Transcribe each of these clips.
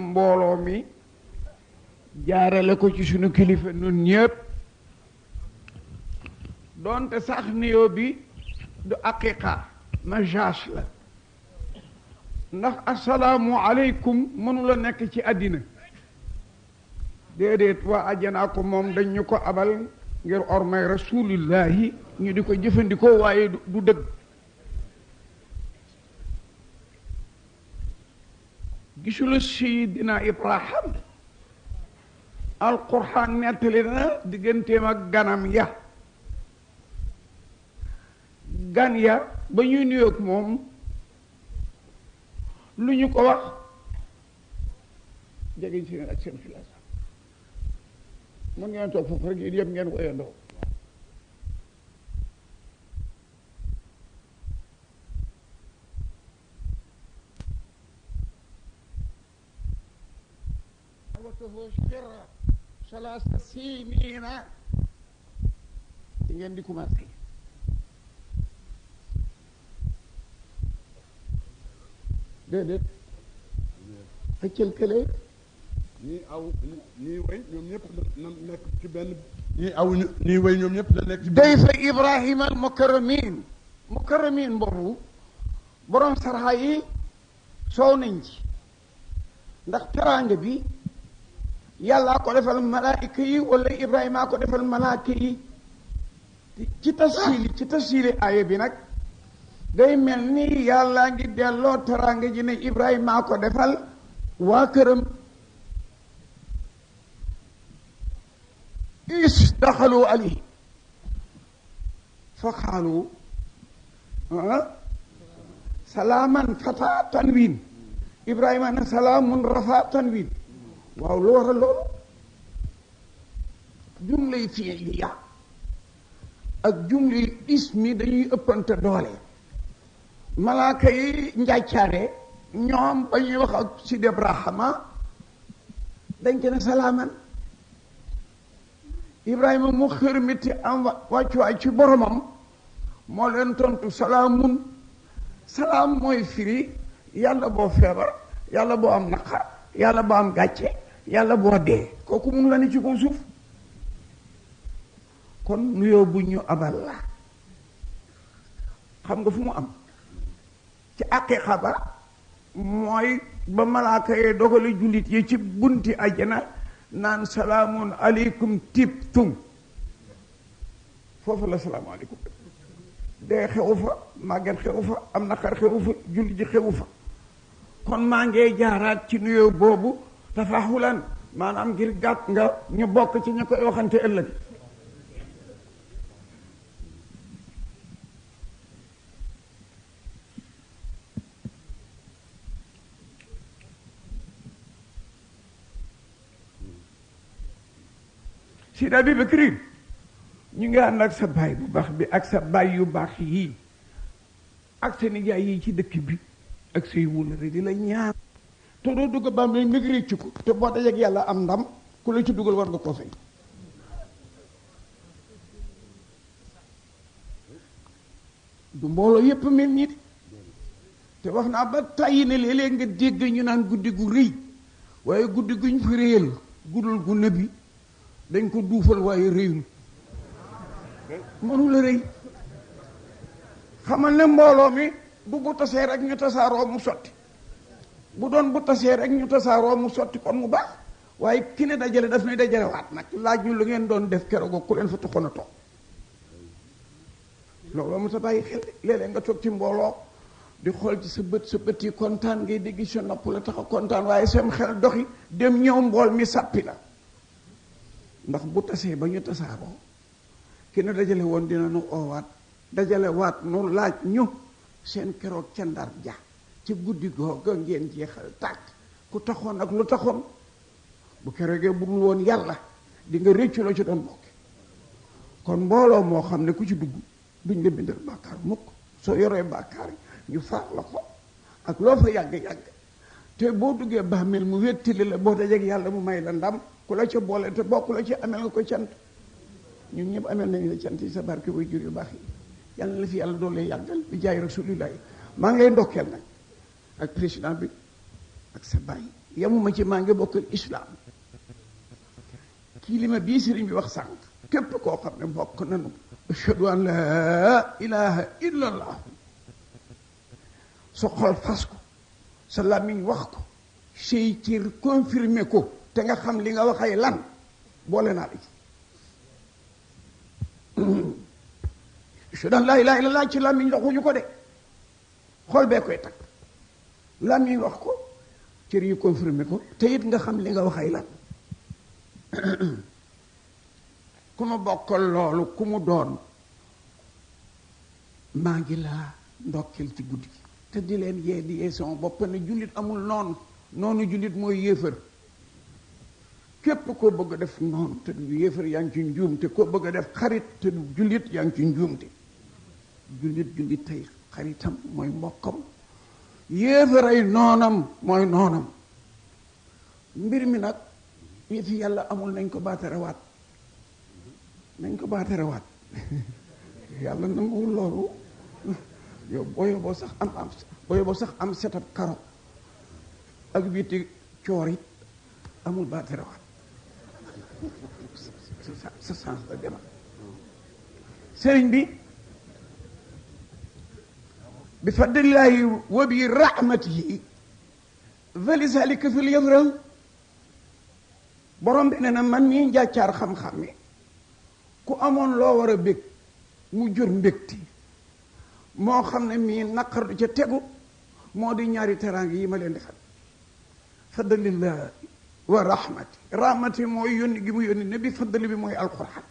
mbooloo mi jaarale ko ci sunu kilifa nun ñépp doonte sax nuyoo bi du aqiqa majaas la ndax asalaamu aleykum mënula nekk ci àddina déedéet waa àjjanaa ko moom dañ ñu ko abal ngir ormay rasulillahi ñu di ko jëfandikoo waaye du dëgg gisula sayidina Ibrahim alquran nettali na digganteem ak ganam ya gan ya ba ñuy nuyoog moom lu ñu ko wax jegeñ si ak seen filaas mën ngeen toog foofu rek yéen yëpp ngeen woyandoo sirra salaasa sinina ci ngeen di commencé déedéet xëccal kële ñii aw ñii way ñoom ñëpp na nekk ci benn ñii aw ñii way ñoom ñëpp na nekk ci day fa Ibrahima al mukarramin boobu borom sarxa yi soow nañ ci ndax teraanga bi yàllaa ko defal malaayika yi wala Ibrahima ko defal malaayika yi ci tafsiri aaya bi nag day mel ni yàllaa ngi delloo teraanga ji ne Ibrahima ko defal waa këram is daxalu alayhi fa xaalu salaaman fata tanwin Ibrahima ne salaamun rafa tanwin waaw lu waral loolu jumlay fi'liya ak jumlay ismi dañuy ëppante doole malaaka yi njàccaare ñoom ba ñuy wax ak Sidi Ibrahima dañ ko ne salaaman Ibrahima mu xërmiti am wàccuwaay ci boromam moo leen tontu salaamun salaam mooy firi yàlla boo feebar yàlla boo am naqar yàlla boo am gàcce yàlla boo dee kooku mun la ni ci kaw suuf kon nuyoo bu ñu abal la xam nga fu mu am ci aqiqa ba mooy ba malaaka yee dogale jullit yi ci bunti àjjana naan salaamun aleykum tibtum foofu la salaamu aleykum dee xewu fa màgget xewu fa am naqar xewu fa jullit ji xewu fa kon maa ngee jaaraat ci nuyoo boobu tafaxulan maanaam ngir gàtt nga ñu bokk ci ñu koy waxante ëllëg Sidi Abubakar ñu ngi ànd ak sa baay bu baax bi ak sa baay yu baax yii ak sa nijaay yii ci dëkk bi ak say wulare di la ñaan te doo dugg ba mu ngi réccu ko te boo dajeek yàlla am ndam ku la ci dugal war nga koo fay du mbooloo yépp mel nii te wax naa ba tàyyi ne léeg-léeg nga dégg ñu naan guddi gu rëy waaye guddi guñ fi réyal guddul gu nëbbi dañ ko duufal waaye réyul mënula rëy xamal ne mbooloo mi du bu tasee rek ñu tasaaroo mu sotti bu doon bu tasee rek ñu tasaaroo mu sotti kon mu baax waaye ki ne dajale daf ne dajale waat nag laaj ñu lu ngeen doon def keroog ku leen fa taxoon a toog loolu mu sa bàyyi xel léeg-léeg nga toog ci mbooloo di xool ci sa bët yi kontaan ngay dégg sa nopp la tax a kontaan waaye seen xel doxi dem ñëw mbool mi sàppi la ndax bu tasee ba ñu tasaaroo ki ne dajale woon dina nu oowaat dajale waat nu laaj ñu seen keroog ca Ndar ja ci guddi googa ngeen jeexal tàkk ku taxoon ak lu taxoon bu keroogee bu dul woon yàlla di nga réccu la ci doon bokk kon mbooloo moo xam ne ku ci dugg duñ la bindal bàkkaar mukk soo yoree bàkkaar ñu faar la ko ak loo fa yàgg-yàgg te boo duggee bàmmeel mu wéttili la boo dajeek yàlla mu may la ndam ku la ca boole te bokku la ci amel nga ko cant ñun ñëpp amel nañu la cant yi sa barke way jur yu baax yi yàlla la fi yàlla doole yàggal bi jaay rasulillahi maa ngay ndokkeel nag ak président bi ak sa baay yamuma ci maa ngi bokkal islam kii li ma bii sëriñ bi wax sànq képp koo xam ne bokk nanu ashhadu an laa ilaha illa allah sa xol fas ko sa làmmiñ wax ko say cër confirmé ko te nga xam li nga waxay lan boole naa la ci ashhadu an laa ilaha illa allah ci làmmiñ waxuñu ko de xol bee koy takk làmmiñ wax ko cër yi confirmé ko te it nga xam li nga waxay lan ku ma bokkal loolu ku mu doon maa ngi laa ndokkeel ci guddi gi te di leen yee di yee sama bopp ne jullit amul noonu jullit mooy yéefar képp koo bëgg a def noonu te du yéefar yaa ngi ci njuumte koo bëgg a def xarit te du jullit yaa ngi ci njuumte jullit tey xaritam mooy mbokkam yéefar ay noonam mooy noonam mbir mi nag yi fi yàlla amul nañ ko baatarewaat yàlla nanguwul loolu yow boo sax am setab karo ak wiiti coor it amul baatarewaat sa sens la demal sëriñ bi fadlillahi wa bi rahmatihi fa lizalika falyafrahu borom bi ne na man mii njàccaar xam-xam mi ku amoon loo war a bég mu jur mbégti moo xam ne mii naqar du ca tegu moo di ñaari teraanga yi ma leen defal fadlillahi wa rahmati mooy yónni gi mu yónni ne bi fadli bi mooy alquran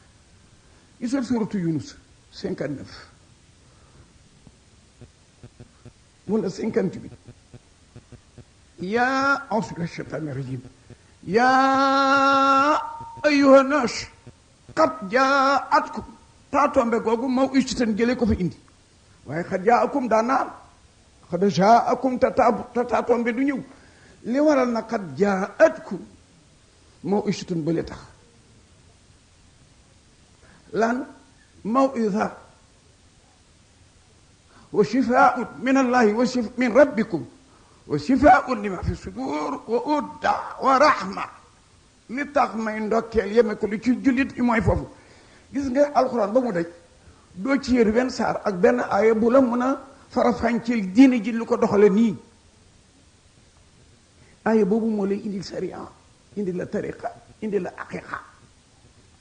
gisal suratu Yunus 59 wala 58 yaa auzu billahi shaytaani rajim yaa ayyuha naas qad jaatkum taatombe googu maw'izatan jëlee ko fa indi waaye qad jaakum daa naam qad jaakum te taatombe du ñëw li waral na qad jaatkum maw'izatan bële tax lan maw'iza wa shifaa'un min allahi wa min rabbikum wa shifaa'un lima fi sudur wa udda wa rahma li tax may ndokkeel yeme ko li ci jullit yi mooy foofu gis nga alxuraan ba mu daj doo ci yër benn saar ak benn aaya bu la mën a farafànceel diine ji lu ko doxale nii aaya boobu moo lay indil sariya indi la tariqa indi la aqiqa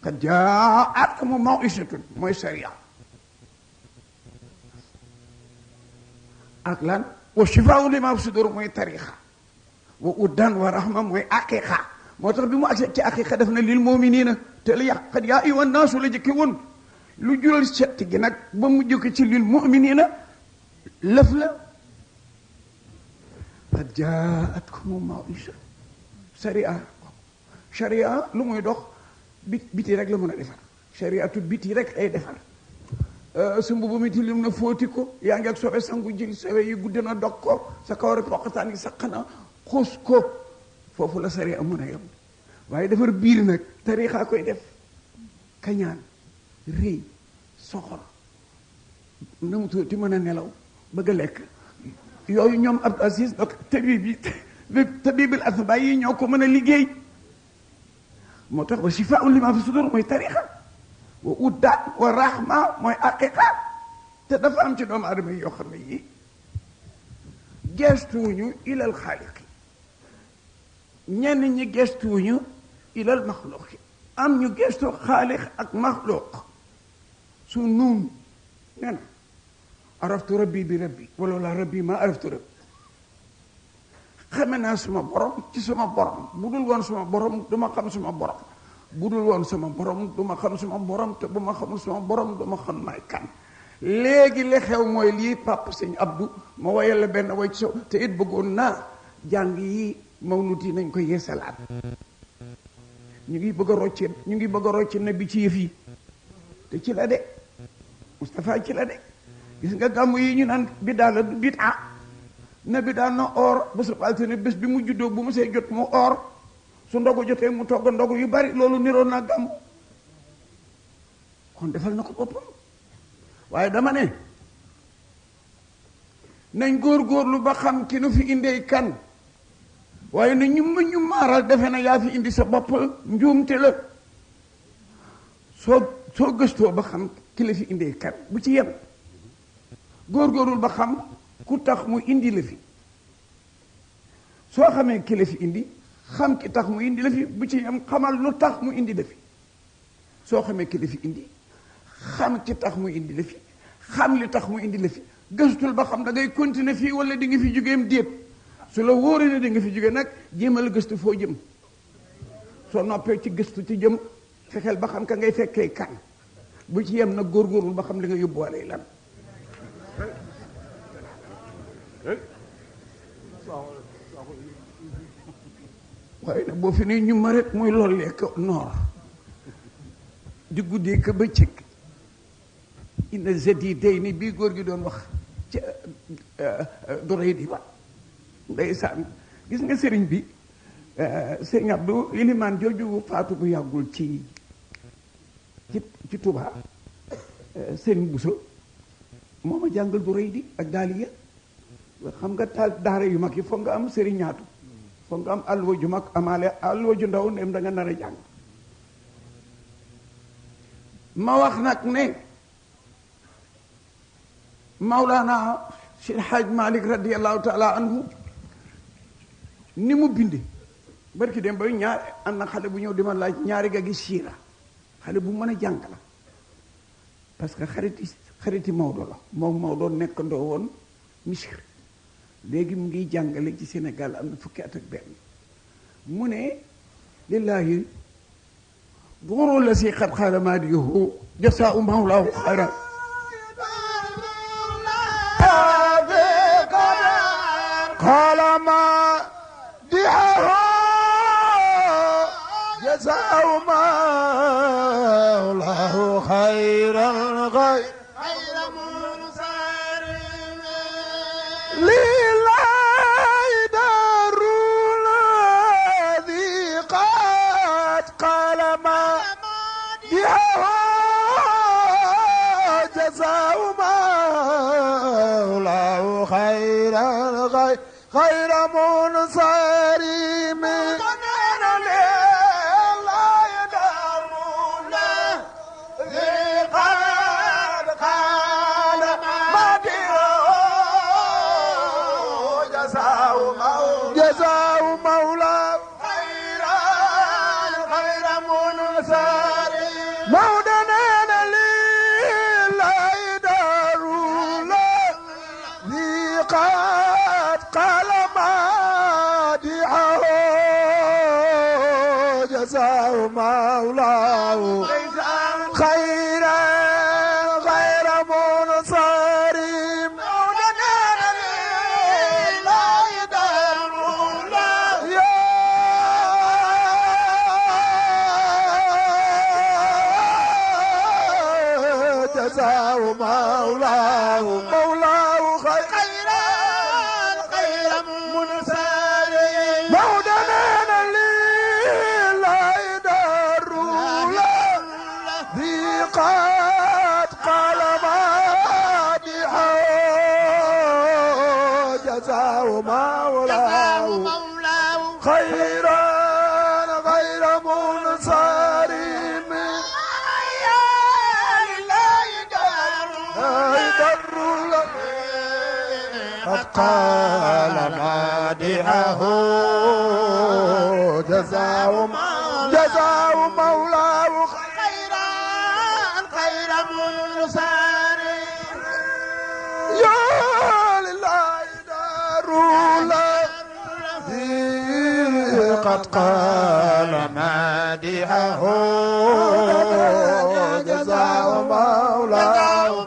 qad jaa'atkum maw'izatun mooy sariya ak lan wa shifaa'un limaa fi sudur mooy tariqa wa uddan wa rahma mooy aqiqa moo tax bi mu agsi ci aqiqa def na lil mu'minina te la yàqat yaa ayyuhan naasu la jëkke woon lu jural setti gi nag ba mu jëkk ci lil mu'minina lëf la qad jaa'atkum maw'iza sharia lu muy dox biti rek la mën a defar shariatu biti rek ay defar su mbubu mi tilim na fóoti ko yaa ngi ak sobe sangu jël sobe yi guddi na dog ko sa kawar poqataan yi saq na xuus ko foofu la sharia mën a yem waaye defar biir nag tarixa koy def kañaan rëy soxor na mu tuuti mën a nelaw bëgg a lekk yooyu ñoom Abdou Aziz donc tabibil asba yi ñoo ko mën a liggéey moo tax wa shifaa'un limaa fi sudur mooy tarixa wa udda wa rahma mooy aqiqa te dafa am ci doomu aadama yi yoo xam ne yi gestuwuñu ilal xaaliqi ñenn ñi gestuwuñu ilal maxluqi am ñu gestu xaaliq ak maxluq su nuun nee na araftu rabbi bi rabbi wala la rabbi ma araftu rabbi xame naa suma borom ci suma borom bu dul woon suma borom du ma xam suma borom bu dul woon sama borom du ma xam suma borom te bu ma xamul suma borom du ma xam may kan léegi li xew mooy lii papa sëñ Abdou ma woyal la benn way ci sow te it bëggoon naa jàng yi mawlud yi nañ ko yeesalaat ñu ngi bëgg a rocce na bi ci yëf yi te ci la de Moustapha ci la de gis nga gàmmu yi ñu naan bidaa la bidaa na bi daan na or bésu altine bés bi mu juddoo bu mu see jot mu or su ndogu jotee mu togg ndogu yu bari loolu niroon naa gàmmu kon defal na ko boppam waaye dama ne nañ góorgóorlu ba xam ki nu fi indee kan waaye na ñu maaral defe na yaa fi indi sa bopp njuumte la. soo gëstoo ba xam ki la fi indee kat bu ci yem góorgóorul ba xam ku tax mu indi la fi. soo xamee ki la fi indi xam ki tax mu indi la fi bu ci yem xamal lu tax mu indi la fi. soo xamee ki la fi indi xam ki tax mu indi la fi xam li tax mu indi la fi gëstul ba xam da ngay continuer fii wala di nga fi jógeem déet. su la wóoree ne di nga fi jóge nag jéemal gëstu foo jëm. soo noppee ci gëstu ci jëm fexeel ba xam ka ngay fekkee kan bu ci yem nag góorgóorlu ba xam li nga yóbbuwaale lan. waaye nag boo fi ne ñu ma rek muy loolu lekk noor di guddee ka bëccëg ina zeti tey ni bii góor gi doon wax ca dorey di ba ndeysaan gis nga sëriñ bi sëriñ Abdou ilimaan jooju faatu bu yàggul ci Touba sëriñ Bousso moo ma jàngal dorey di ak daaliya xam nga daara yu mag yi foog nga am sëriñ ñaatu foog nga am alluwa ju mag amaale alluwa ju ndaw ndem da nga nar a jàng. ma wax nag ne Mawlana Cheikh Hadj Malick radiyallahu taala anhu ni mu bindi barki dem ba ñaar am na xale bu ñëw di ma laaj ñaari ga gi siira xale bu mën a jàng la parce que xariti Maodo la moom Maodo nekkandoo woon Misir léegi mu ngi jàngale ci Sénégal am na fukki at ak benn mu ne lillahi duru la si xat xaala maadiyahu jasaau mawlaahu xayran قال ما دعاه جزاء مولاه خيرا خير منصر لله دار الذي قد قال ما دعاه جزاء مولاه خيرا خير منصر من لا يدرون ذي قد قال ما جزاء مولاه خير منصر مودنا لا يدرون ذي قد قال مادحه جزاء مولاه خيرا غير منصر مولنا لا يدار يا جزاء مولاه قال مادحه جزاء مولاه خيرا منصر يا لله دار الذي قد قال مادحه جزاء مولاه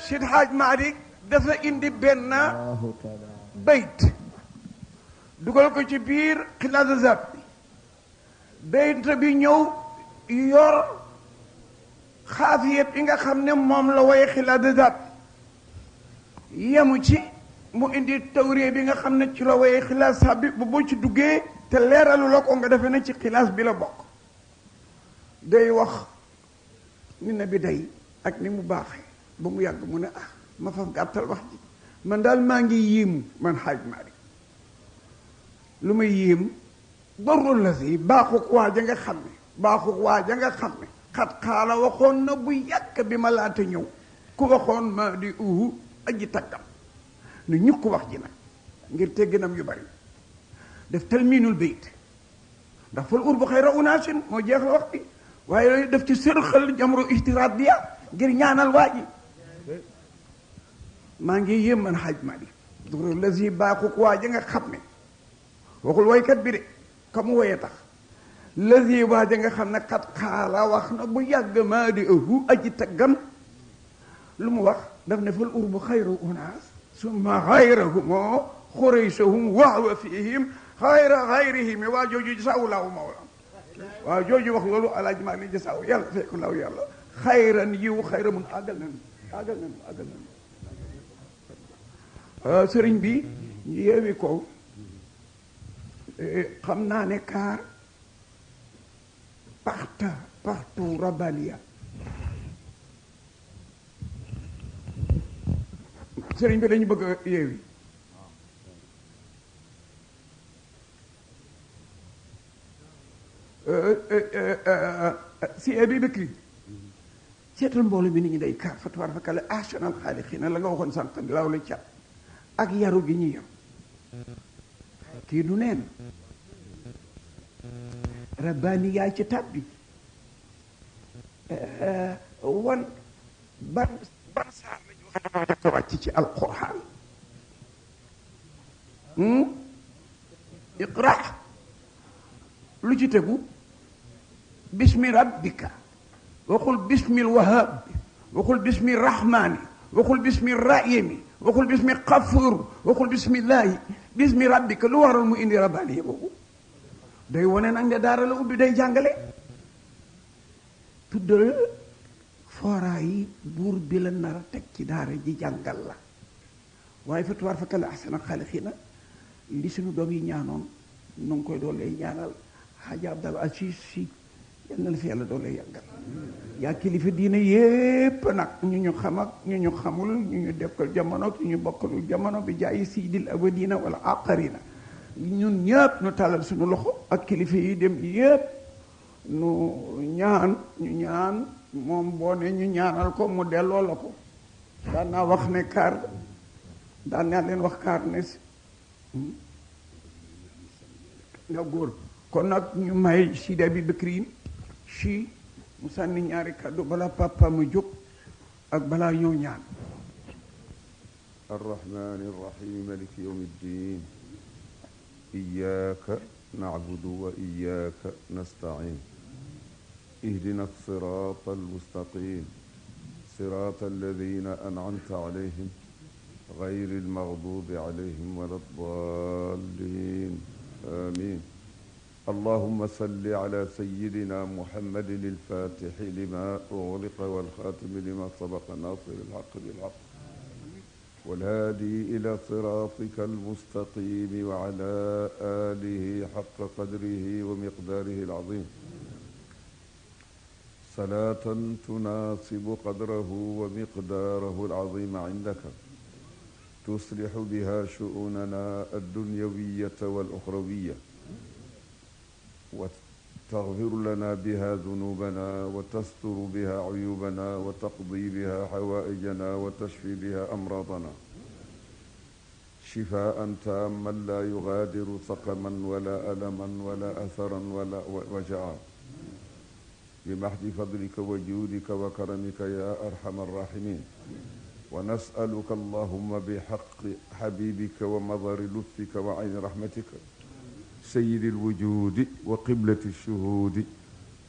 Seydi Hadj Malick dafa indi benn bayt dugal ko ci biir xilaas zab bi bayt bi ñëw yor xaafiyat yi nga xam ne moom la woye xilaas zab yemu ci mu indi tawree bi nga xam ne ci la woye xilaas zab bi bu boo ci duggee te leeralu la ko nga defe ne ci xilaas bi la bokk day wax ni na bi day ak ni mu baaxee ba mu yàgg mu ne ah ma fa gàttal wax ji man daal maa ngi yéemu man xaaj Maalik lu may yéem darul la si baaxuk waa ja nga xam ne xat xaala waxoon na bu yàgg bi ma laata ñëw ku waxoon ma di aji taggam nu ñukk wax ji nag ngir tegginam yu bari def talmiinul bayt ndax fal urbu xayra unaasin moo jeex la wax bi waaye def ci sërxal jamru ihtiraat bi ngir ñaanal waa ji maa ngi yéem man xaaj Maalik darul la si baaxuk waa ja nga xam ne waxul woykat bi de ka mu woyee tax lazi waa ja nga xam ne xat xaala wax na bu yàgg maa di aji taggam lu mu wax daf ne fal urbu xayru unaas summa xayrahumoo xuraysahum waawa fihim xayra xayrihim waa jooju jasaawu laahu mawlaam waaw jooju wax loolu alaaji maa ni jasaawu yàlla fekk law yàlla xayran yiw xayra mun àggal nañu sëriñ bi ñu yeewi ko xam naa ne kaar partout rabalia sëriñ bi dañu bëgg a yeewi si bi bëkkri seetal mbooloo bi nit ñi day kaar fa tabaar fa kale ahsanal xaaliqiina la nga waxoon sànq laaw la cat ak yaru gi ñu yar kii du neen rabbaani yaay ci tàbbi wan ban saar lañu wax ko wàcc ci alquran iqra lu ci tegu bismi rabbika waxul bismil wahab waxul bismi rahmani waxul bismi rahimi waxul bismi xafur waxul bismillahi bismi rabbika lu waral mu indi rabbaani boobu day wone nag ne daara la ubbi day jàngale tuddal fooraa yi buur bi la nar a teg ci daara ji jàngal la waaye fa tubaar fa kala ahsana xaaliqiina li suñu doom yi ñaanoon nu ngi koy doole ñaanal Xaaja Abdal Asiis Si yal na la fi yàlla doole yàggal yaa kilifa diine yépp nag ñu ñu xam ak ñu ñu xamul ñu ñu dekkal jamono ak ñu ñu bokkalul jamono bi jaayi siidil awwaliina wala aaxiriina ñun ñëpp nu tàllal suñu loxo ak kilifa yi dem yépp nu ñaan moom boo ne ñu ñaanal ko mu delloo la ko daan naa wax ne kaar daan naa leen wax kaar ne si nga góor kon nag ñu may Sidi bi Bakrin si mu sànni ñaari kàddu balaa papa mu jóg ak balaa ñëw ñaan arrahmani irrahim maliki yawmi ddin iyyaka na'budu wa iyyaka nasta'in ihdina as-sirata al-mustaqim sirata alladhina an'amta alayhim غير المغضوب عليهم ولا الضالين آمين اللهم صل على سيدنا محمد الفاتح لما أغلق والخاتم لما سبق ناصر الحق بالحق والهادي إلى صراطك المستقيم وعلى آله حق قدره ومقداره العظيم صلاة تناسب قدره ومقداره العظيم عندك تصلح بها شؤوننا الدنيوية والأخروية وتغفر لنا بها ذنوبنا وتستر بها عيوبنا وتقضي بها حوائجنا وتشفي بها أمراضنا شفاء تاما لا يغادر سقما ولا ألما ولا أثرا ولا وجعا بمحض فضلك وجودك وكرمك يا أرحم الراحمين ونسألك اللهم بحق حبيبك ومظهر لطفك وعين رحمتك سيد الوجود وقبلة الشهود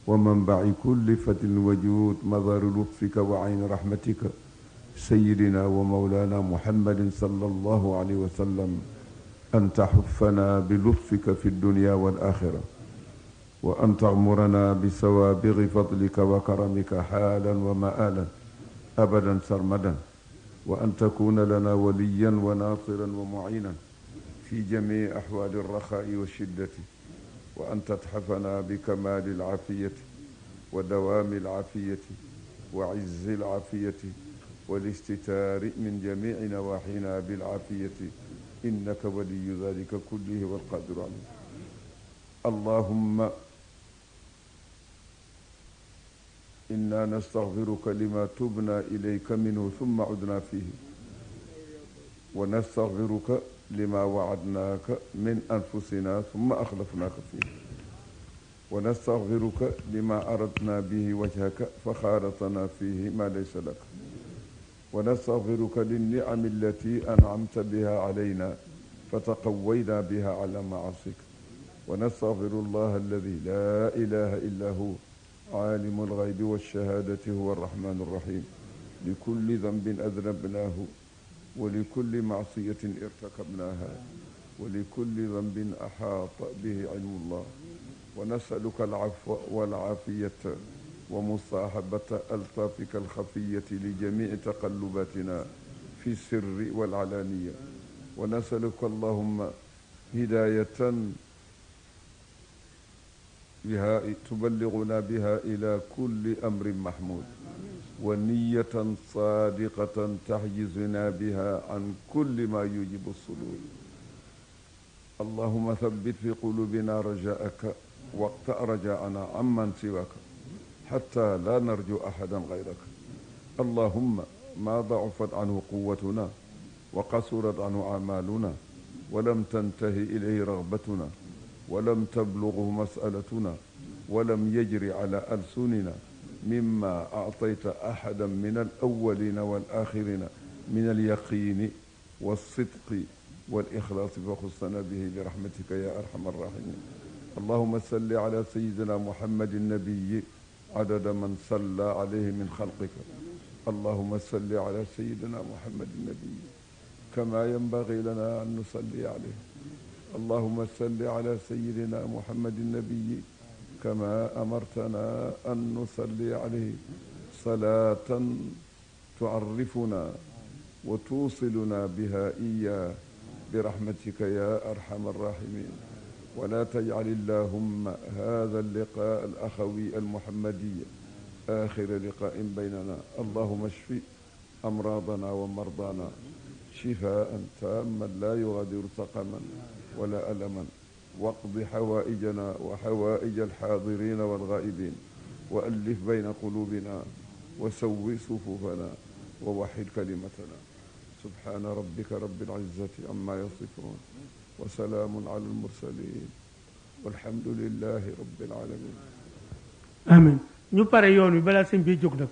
ومنبع كل فتى الوجود مظهر لطفك وعين رحمتك سيدنا ومولانا محمد صلى الله عليه وسلم أن تحفنا بلطفك في الدنيا والآخرة وأن تغمرنا بسوابغ فضلك وكرمك حالا ومآلا أبدا سرمدا وأن تكون لنا وليا وناصرا ومعينا في جميع أحوال الرخاء والشدة وأن تتحفنا بكمال العافية ودوام العافية وعز العافية والاستتار من جميع نواحينا بالعافية إنك ولي ذلك كله والقادر عليه. اللهم إنا نستغفرك لما تبنا إليك منه ثم عدنا فيه، ونستغفرك لما وعدناك من أنفسنا ثم أخلفناك فيه، ونستغفرك لما أردنا به وجهك فخالطنا فيه ما ليس لك، ونستغفرك للنعم التي أنعمت بها علينا فتقوينا بها على معاصيك، ونستغفر الله الذي لا إله إلا هو عالم الغيب والشهادة هو الرحمن الرحيم لكل ذنب أذنبناه ولكل معصية ارتكبناها ولكل ذنب أحاط به علم الله، ونسألك العفو والعافية ومصاحبة ألطافك الخفية لجميع تقلباتنا في السر والعلانية، ونسألك اللهم هداية بها تبلغنا بها إلى كل أمر محمود، ونية صادقة تحجزنا بها عن كل ما يوجب الصدور. اللهم ثبت في قلوبنا رجاءك واقطع رجاءنا عمن سواك حتى لا نرجو أحدا غيرك. اللهم ما ضعفت عنه قوتنا وقصرت عنه أعمالنا ولم تنتهي إليه رغبتنا ولم تبلغه مسألتنا ولم يجري على ألسننا مما أعطيت أحدا من الأولين والآخرين من اليقين والصدق والإخلاص فخصنا به برحمتك يا أرحم الراحمين. اللهم صل على سيدنا محمد النبي عدد من صلى عليه من خلقك. اللهم صل على سيدنا محمد النبي كما ينبغي لنا أن نصلي عليه. اللهم صل على سيدنا محمد النبي كما أمرتنا أن نصلي عليه صلاة تعرفنا وتوصلنا بها إياه برحمتك يا أرحم الراحمين. ولا تجعل اللهم هذا اللقاء الأخوي المحمدي آخر لقاء بيننا. اللهم اشف أمراضنا ومرضانا شفاء تاما لا يغادر سقما ولا ألما، واقض حوائجنا وحوائج الحاضرين والغائبين، وألف بين قلوبنا وسوي صفوفنا ووحد كلمتنا. سبحان ربك رب العزة عما يصفون وسلام على المرسلين والحمد لله رب العالمين. آمين. ñu pare yoon wi balaa sëñ bi jóg nag.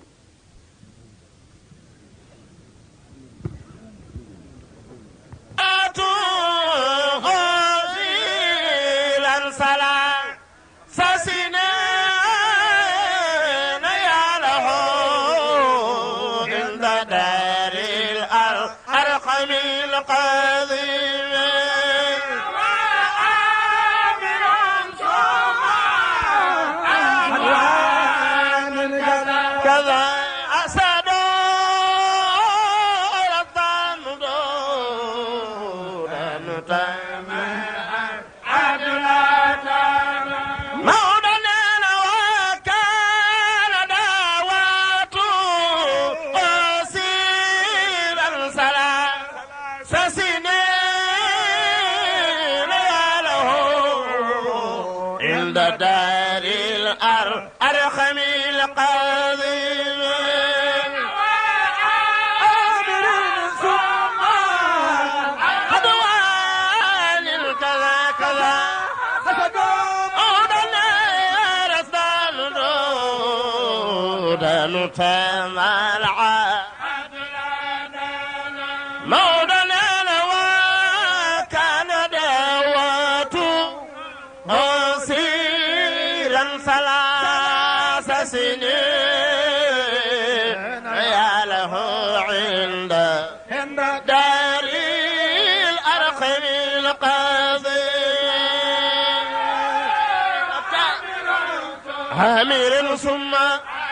عامر ثم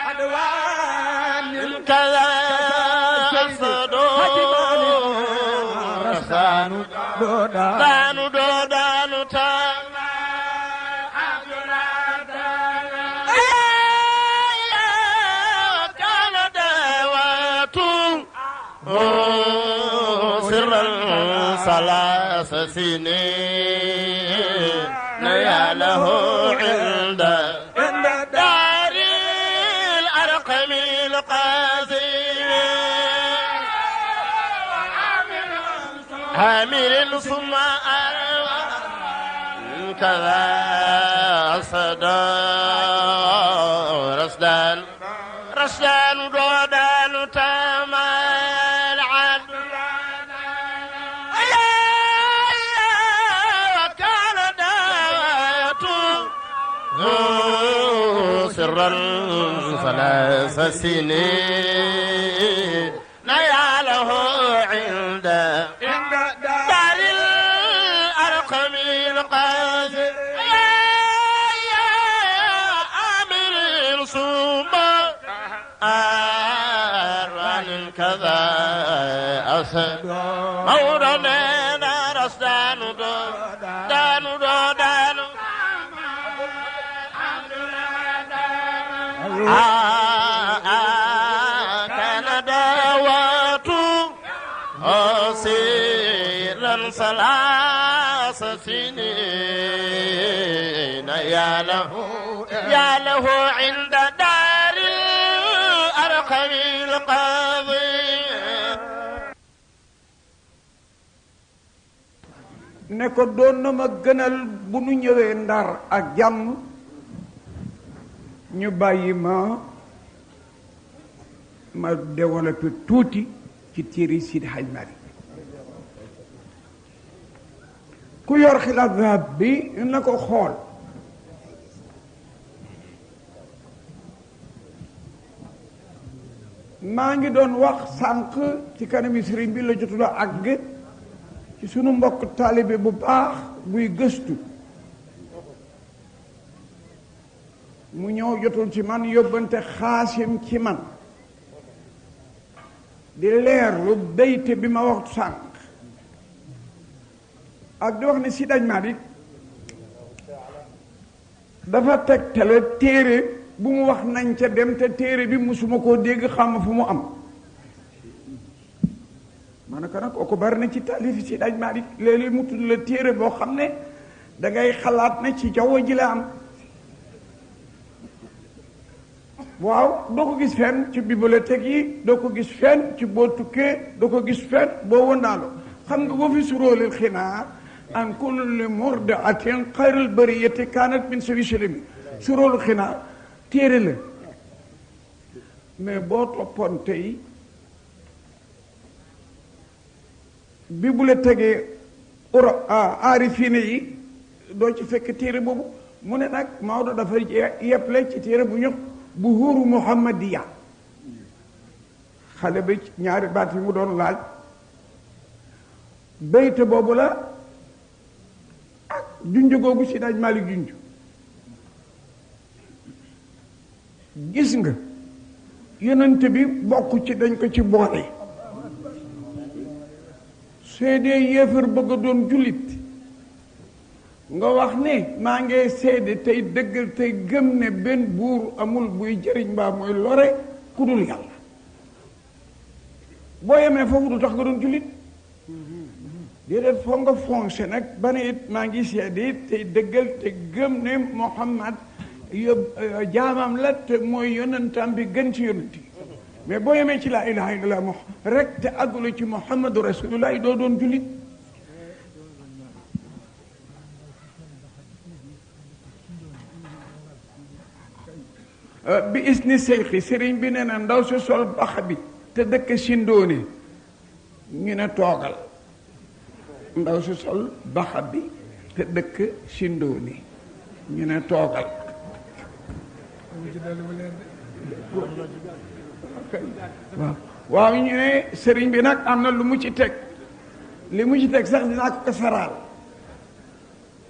عدوان كذا صدور دانو دانو تاما كان دواتو ثلاث سنين يا له عند دار الأرقم القاسم عامل ثم كذا صدى رشدان دودان تمال عدل وكان دعوته سرا ثلاث سنين نياله عند دار الأرقم القاسم آمر ثم أروان كذا أسد مولانا رسدان دانو كان دعوات سيرا ثلاث سنين يا له عند دار الأرقم القاضي ne ko doon na ma gënal bu nu ñëwee Ndar ak jàmm ñu bàyyi ma développé tuuti ci téere Sidi Hadj Malick ku yor xilaaf zahab bi na ko xool maa ngi doon wax sànq ci kanami sëriñ bi la jotula àgg ci sunu mbokk taalibe bu baax buy gëstu mu ñëw jotul ci man yóbbante xaasim ci man di leerlu bayte bi ma waxtu sànq ak di wax ne Sidi Hadj Malick dafa tegtale téere bu mu wax nañ ca dem te téere bi musuma koo dégg xam fu mu am maanaka nag kooku bari na ci taalif Sidi Hadj Malick léeg-léeg mu tudd la téere boo xam ne dangay xalaat ne ci jaww ji la am waaw doo ko gis fenn ci bibliothèque yi doo ko gis fenn ci boo tukkee doo ko gis fenn boo wëndaaloo xam nga boo fi suróolil xinaar an kulli murdiatin xayral bariyati kaanat min sawi salami suróolu xinaar téere la mais boo toppoon tey bibliothèque yi aarifine yi doo ci fekk téere boobu mu ne nag Maodo dafa yeble ci téere bu ñu Buhuuru Muhammadiya xale bi ñaari baat yi mu doon laaj bayte boobu la ak junj googu Sidi Hadj Malick junj gis nga yonent bi bokk ci dañ ko ci boole seedee yéefar bëgg a doon jullit nga wax ne maa ngi seede tey dëggal tey gëm ne benn buur amul buy jëriñ mbaa mooy lore ku dul yàlla boo yemee foofu du tax nga doon jullit déedéet foo nga foncé nag ba ne it maa ngi seede it tey dëggal te gëm ne Muhammad jaamam la te mooy yonentam bi gën ci yonent yi mais boo yemee ci laa ilaha illallah rek te àggulu ci Muhammadu rasulullah doo doon jullit bi isni seyxi sëriñ bi nee na ndaw si sol baxa bi te dëkk sindoone ñu ne toogal ndaw si sol baxa bi te dëkk sindoone ñu ne toogal waaw ñu ne sëriñ bi nag am na lu mu ci teg li mu ci teg sax dinaa ko kasaraal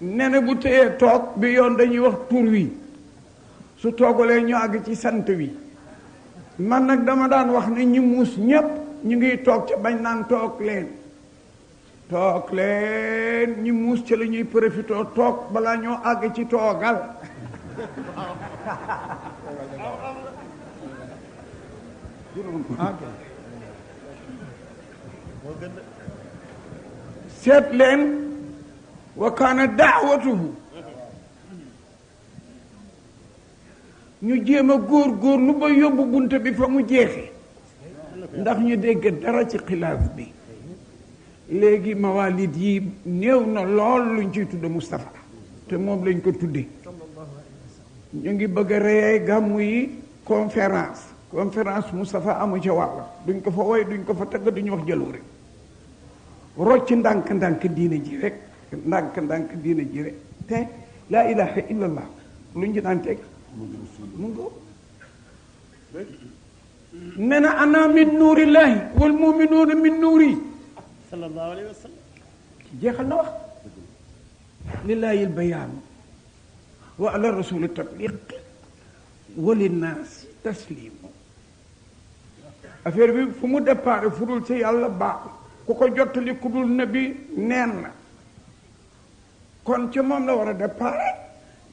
nee na bu téyee toog bi yoon dañuy wax tur wi su toogalee ñu àgg ci sant wi man nag dama daan wax ne ñi muus ñépp ñu ngi toog ca bañ naan toog leen ñi muus ca la ñuy profité toog balaa ñoo àgg ci toogal seet leen wa kaana daawatuhu ñu jéem a góor-góorlu ba yóbbu bunt bi fa mu jeexe ndax ñu dégg dara ci xilaaf bi léegi mawalid yi néew na lool luñ ciy tudde Moustapha te moom lañ ko tudde ñu ngi bëgg a reyee gàmmu yi conférence Moustapha amu ca wàll duñ ko fa woy duñ ko fa tagg duñ wax jaloore rocc ndànk-ndànk diine ji rek ndànk-ndànk diine ji rek te laa ilaha illallah luñ ci daan teg mu ngo nee na ana min nuurillahi wal muminuuna min nuuri sallallahu alayhi wa sallam jeexal na wax lillahi albayaanu wa ala rasuli tatbiq wa linnaasi taslimu affaire bi fu mu départ fu dul ci yàlla baaxul ku ko jottali ku dul nabi neen na kon ci moom la war a départ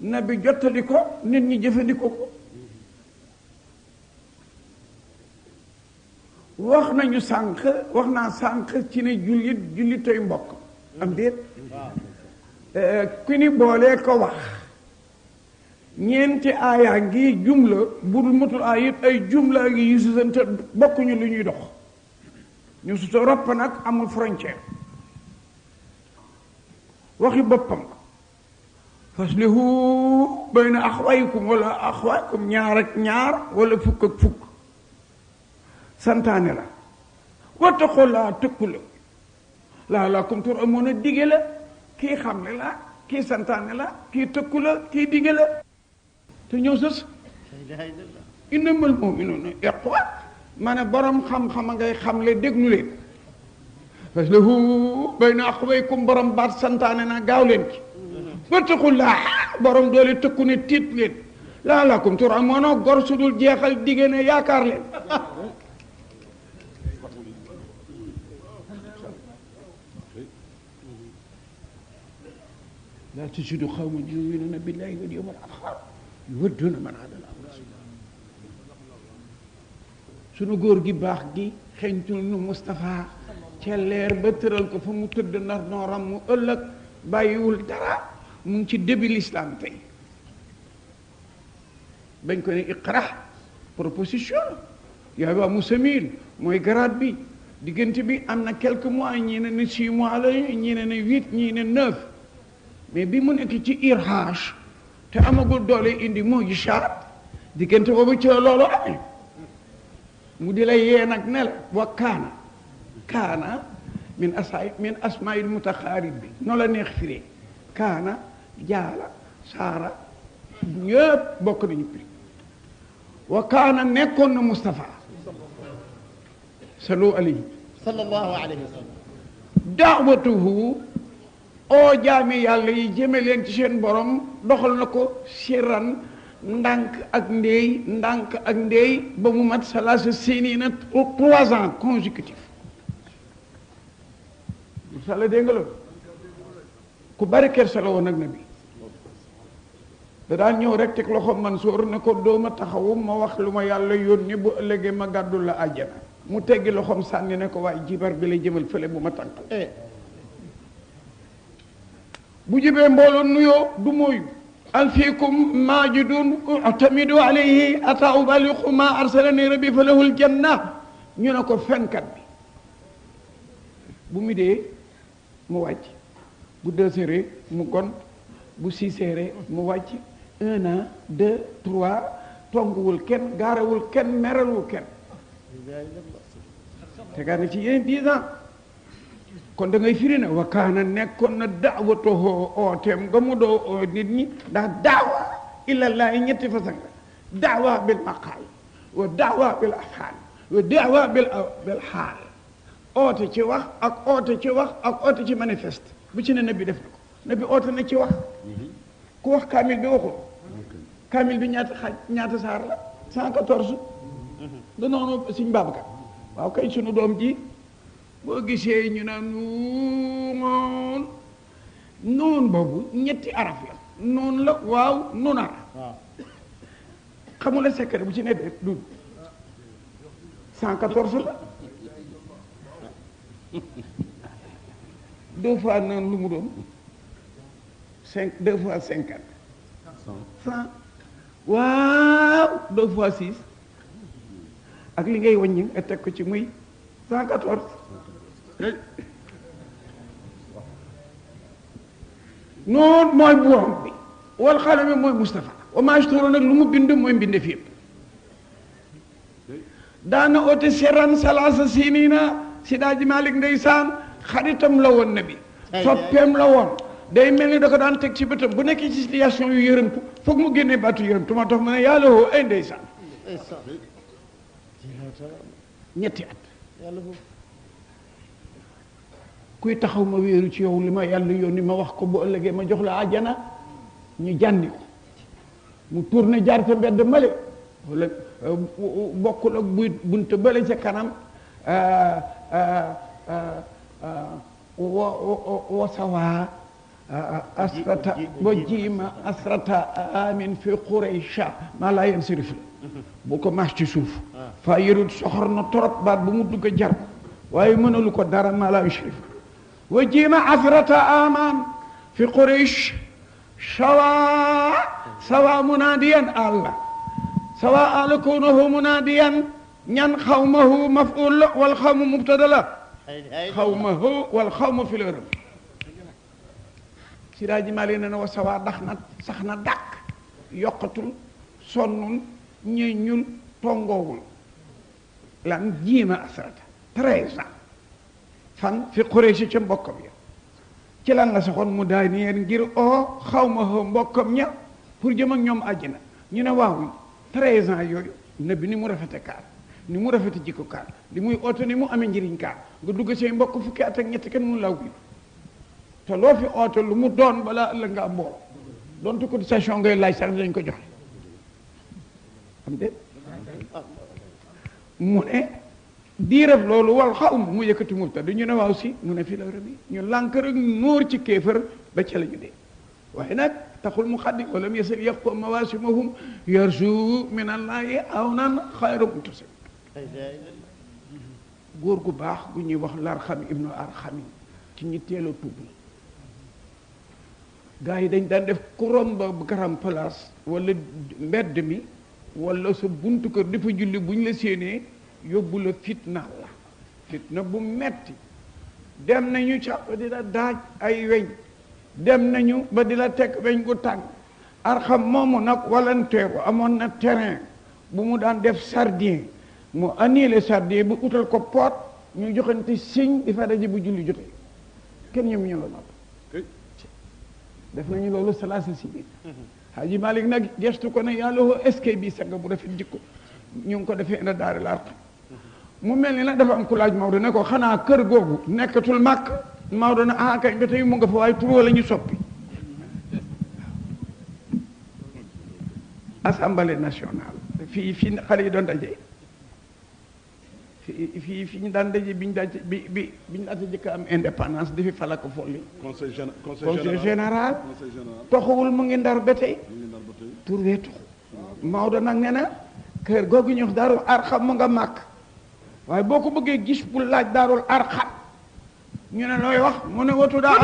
nabi jottali ko nit ñi jëfandikoo ko wax naa sànq ci ne jullitay mbokk am déet ku ni boolee ko wax ñeenti aayaa ngi jumla bu dul matul aay it ay jumla ngi yu susante bokkuñu lu ñuy dox ñu su ropp nag amul frontière waxi boppam faslihu bayna axwaykum wala axwaykum ñaar ak ñaar wala fukk ak fukk santaane la wattaqullah tëkku la laalakum turhamuuna dige la kii xamle la kii santaane la kii tëkku la kii dige la te ñëw sës innamal mu'minuuna ikhwa ma ne borom xam-xam a ngay xamle déglu leen faslihu bayna axwaykum borom baat santaane na gaaw leen ci wattaqullah borom doole tëkku ne tiit leen laalakum turhamuuna gor su dul jeexal dige ne yaakaar leen laa tajidu qawman yu'minuuna billahi wal yawmil aaxir yuwadduuna man haada llaaha wa rasuulahu sunu góor gi baax gi xeñtul nu Moustapha ca leer ba tëral ko fa mu tëdd nar nooram mu ëllëg bàyyiwul dara mu ngi ci début l'islam tey bañ ko ne iqra proposition yaa waa musamil mooy grade bi diggante bi am na quelques mois ñii ne ne 6 mois la ñii ne ne 8 ñii ne 9 mais bi mu nekk ci irhaj te amagul doole indi mu'jizat diggante boobu ci loolu amee mu di la yee nag ne la wa kaana min asmaa'il mutaxaarib bi noo la neex firee kaana jaala saara ñëpp bokk nañu pri wa kaana nekkoon na Moustapha sallu alayhi sallallahu alayhi wa sallam daawatuhu oo jaami yàlla yi jëme leen ci seen borom doxal na ko siran ndànk ak ndéy ba mu mat salaasa sinina 3 ans consécutifs sala dégg nga loolu ku bari kersa la woon ak nabi da daan ñëw rek teg loxo Mansour ne ko dooma taxawu ma wax lu ma yàlla yónni bu ëllëgee ma gàddul la àjjana mu teggi loxoom sànni ne ko waaye jibar bi lay jëmal fële bu ma tànkal bu jibee mbooloo nuyoo du mooyu alfiikum maajidun utamidu alayhi ata ubaliqu ma arsalani rabbi fa lahul janna ñu ne ko fenkat bi bu mu dee mu wàcc bu 2 heures mu gont bu 6 heures mu wàcc 1 an 2 3 tonguwul kenn gaarewul kenn meralul kenn tegaat na ci yeneen 10 ans kon da ngay firi ne wa kaana nekkoon na daawatoo ooteem nga mu doo oo nit ñi ndax daawa ilallaahi ñetti façon la daawa bil maqaal wa daawa bil afaal wa daawa bil xaal oote ci wax ak oote ci wax ak oote ci manifeste bu ci ne nabi def na ko nabi oote na ci wax ku wax kaamil bi waxul kaamil bi ñaata saar la 114 da noonu Sëñ Babacar waaw kay sunu doom ji boo gisee ñu naan noon boobu ñetti araf la noon la waaw nunar xamula secret bu ci ne de du 114 la 2 fois 9 lu mu doon 2 fois 50 100 waaw 2 fois 6 ak li ngay wàññi nga teg ko ci muy 114 noonu mooy borom bi wal xalami mooy Moustapha wa maa yashturuun nag lu mu bind mooy mbindeef yëpp daana oote seran salaasa sinina si daaji Malick ndeysaan xaritam la woon nabi soppeem la woon day mel ni da ko daan teg ci bëtam bu nekkee ci situation yu yërëmtu foog mu génnee baatu yërëmtu moo tax mu ne yàlla woo ay ndeysaan ñetti at kuy taxaw ma wéeru ci yow li ma yàlla yónni ma wax ko bu ëllëgee ma jox la àjjana ñu jànni ko mu tourné jaar ca mbedd male wala bokkul ak buy bunte bële ca kanam wasawaa asrata wa jiima asrata amin fi quraysha maa laa yen sirif la bu ko maax ci suuf fa yërut soxor na torop baat bu mu dugg jar ko waaye mënalu ko dara maa laa yusrif wa jiima asrata aman fi quraysh sawa munadiyan allah sawa ala kawnahu munadiyan ñan xawmahu maf'ul wal xawmu mubtada la xawmahu wal xawmu fi lërëm si daa ji Maalik ne na wa sawa dax na sax na dàq yokkatul sonnul ñeñul tongoowul lan jiima asrata 13 ans fan fi Quraysh ca mbokkam ya ci lan la saxoon mu daay ni yéen ngir oo xawmahu mbokkam ña pour jëm ak ñoom àjjana ñu ne waaw 13 ans yooyu nabi ni mu rafete kaar ni mu rafete jikko kaar li muy oote ni mu amee njëriñ kaar nga dugg say mbokk fukki at ak ñett kenn mun laa wuyu te loo fi oote lu mu doon balaa ëllëg nga am mbooloo donte cotisation ngay laaj sax dañ ko joxe xam de mu ne diirab loolu wal xaw mu yëkkati mubtada ñu ne waaw si mu ne fi la rëbi ñu lànk rek nuur ci kéefër ba ca la ñu dee waaye nag taxul mu xaddi wala mu yesal yaqu mawasimahum yarju min allahi aw nan xayru muntasib góor gu baax gu ñuy wax larxam ibnu arxami ci ñi teel a tuub la gars yi dañ daan def ku romb garam place wala mbedd mi wala sa buntu kër dafa julli bu ñu la séenee yóbbu la fitna la fitna bu metti dem nañu ca ba di la daaj ay weñ dem nañu ba di la teg weñ gu tàng arxam moomu nag walanteeru amoon na terrain bu mu daan def sardine mu annulé sardine bu utal ko poot ñu joxante signe di fa daje bu julli jotee kenn ñoom ñu la nopp def nañu loolu salaasa si biir Haji Malick nag gestu ko ne yàlla woo eskay bi sanga bu rafet jikko ñu ngi ko defee ina daari l'arqam mu mel ni nag dafa am ku laaj Maodo ne ko xanaa kër googu nekkatul màkk Maodo ne ah kay ba tey mu nga fa waaye turoo la ñu soppi assemblée nationale fii xale yi doon daje fii ñu daan daje bi ñu daata jëkk am indépendance di fi falako folli conseil général toxuwul mu ngi ndar ba tey tur wee toxu Maodo nag nee na kër googu ñu wax daarul arxam mu nga màkk waaye boo ko bëggee gis bu laaj daarul arxam ñu ne looy wax mu ne watu daa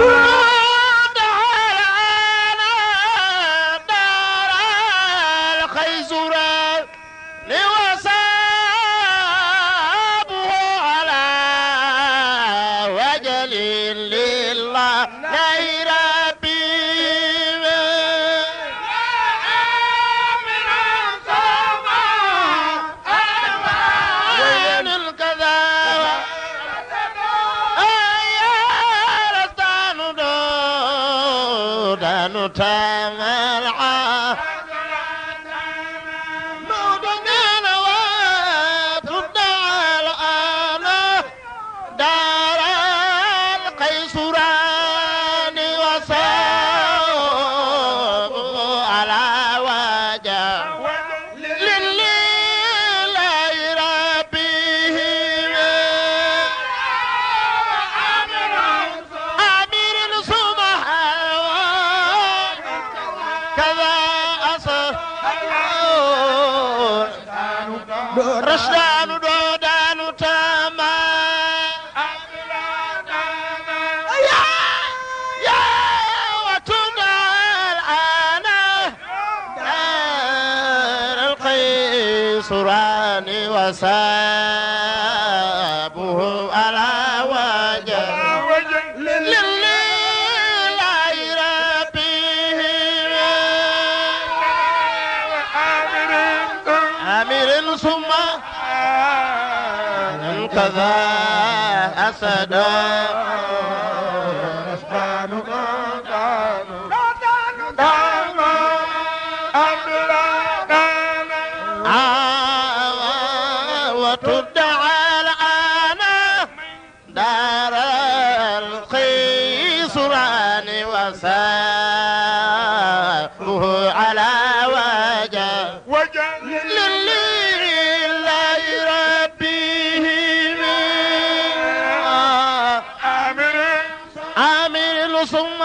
سران وسابه على وجه لله ربه عامر ثم كذا أسدا وتدعى الآن دار القيسران وسابه على وجه لله ربه عامر ثم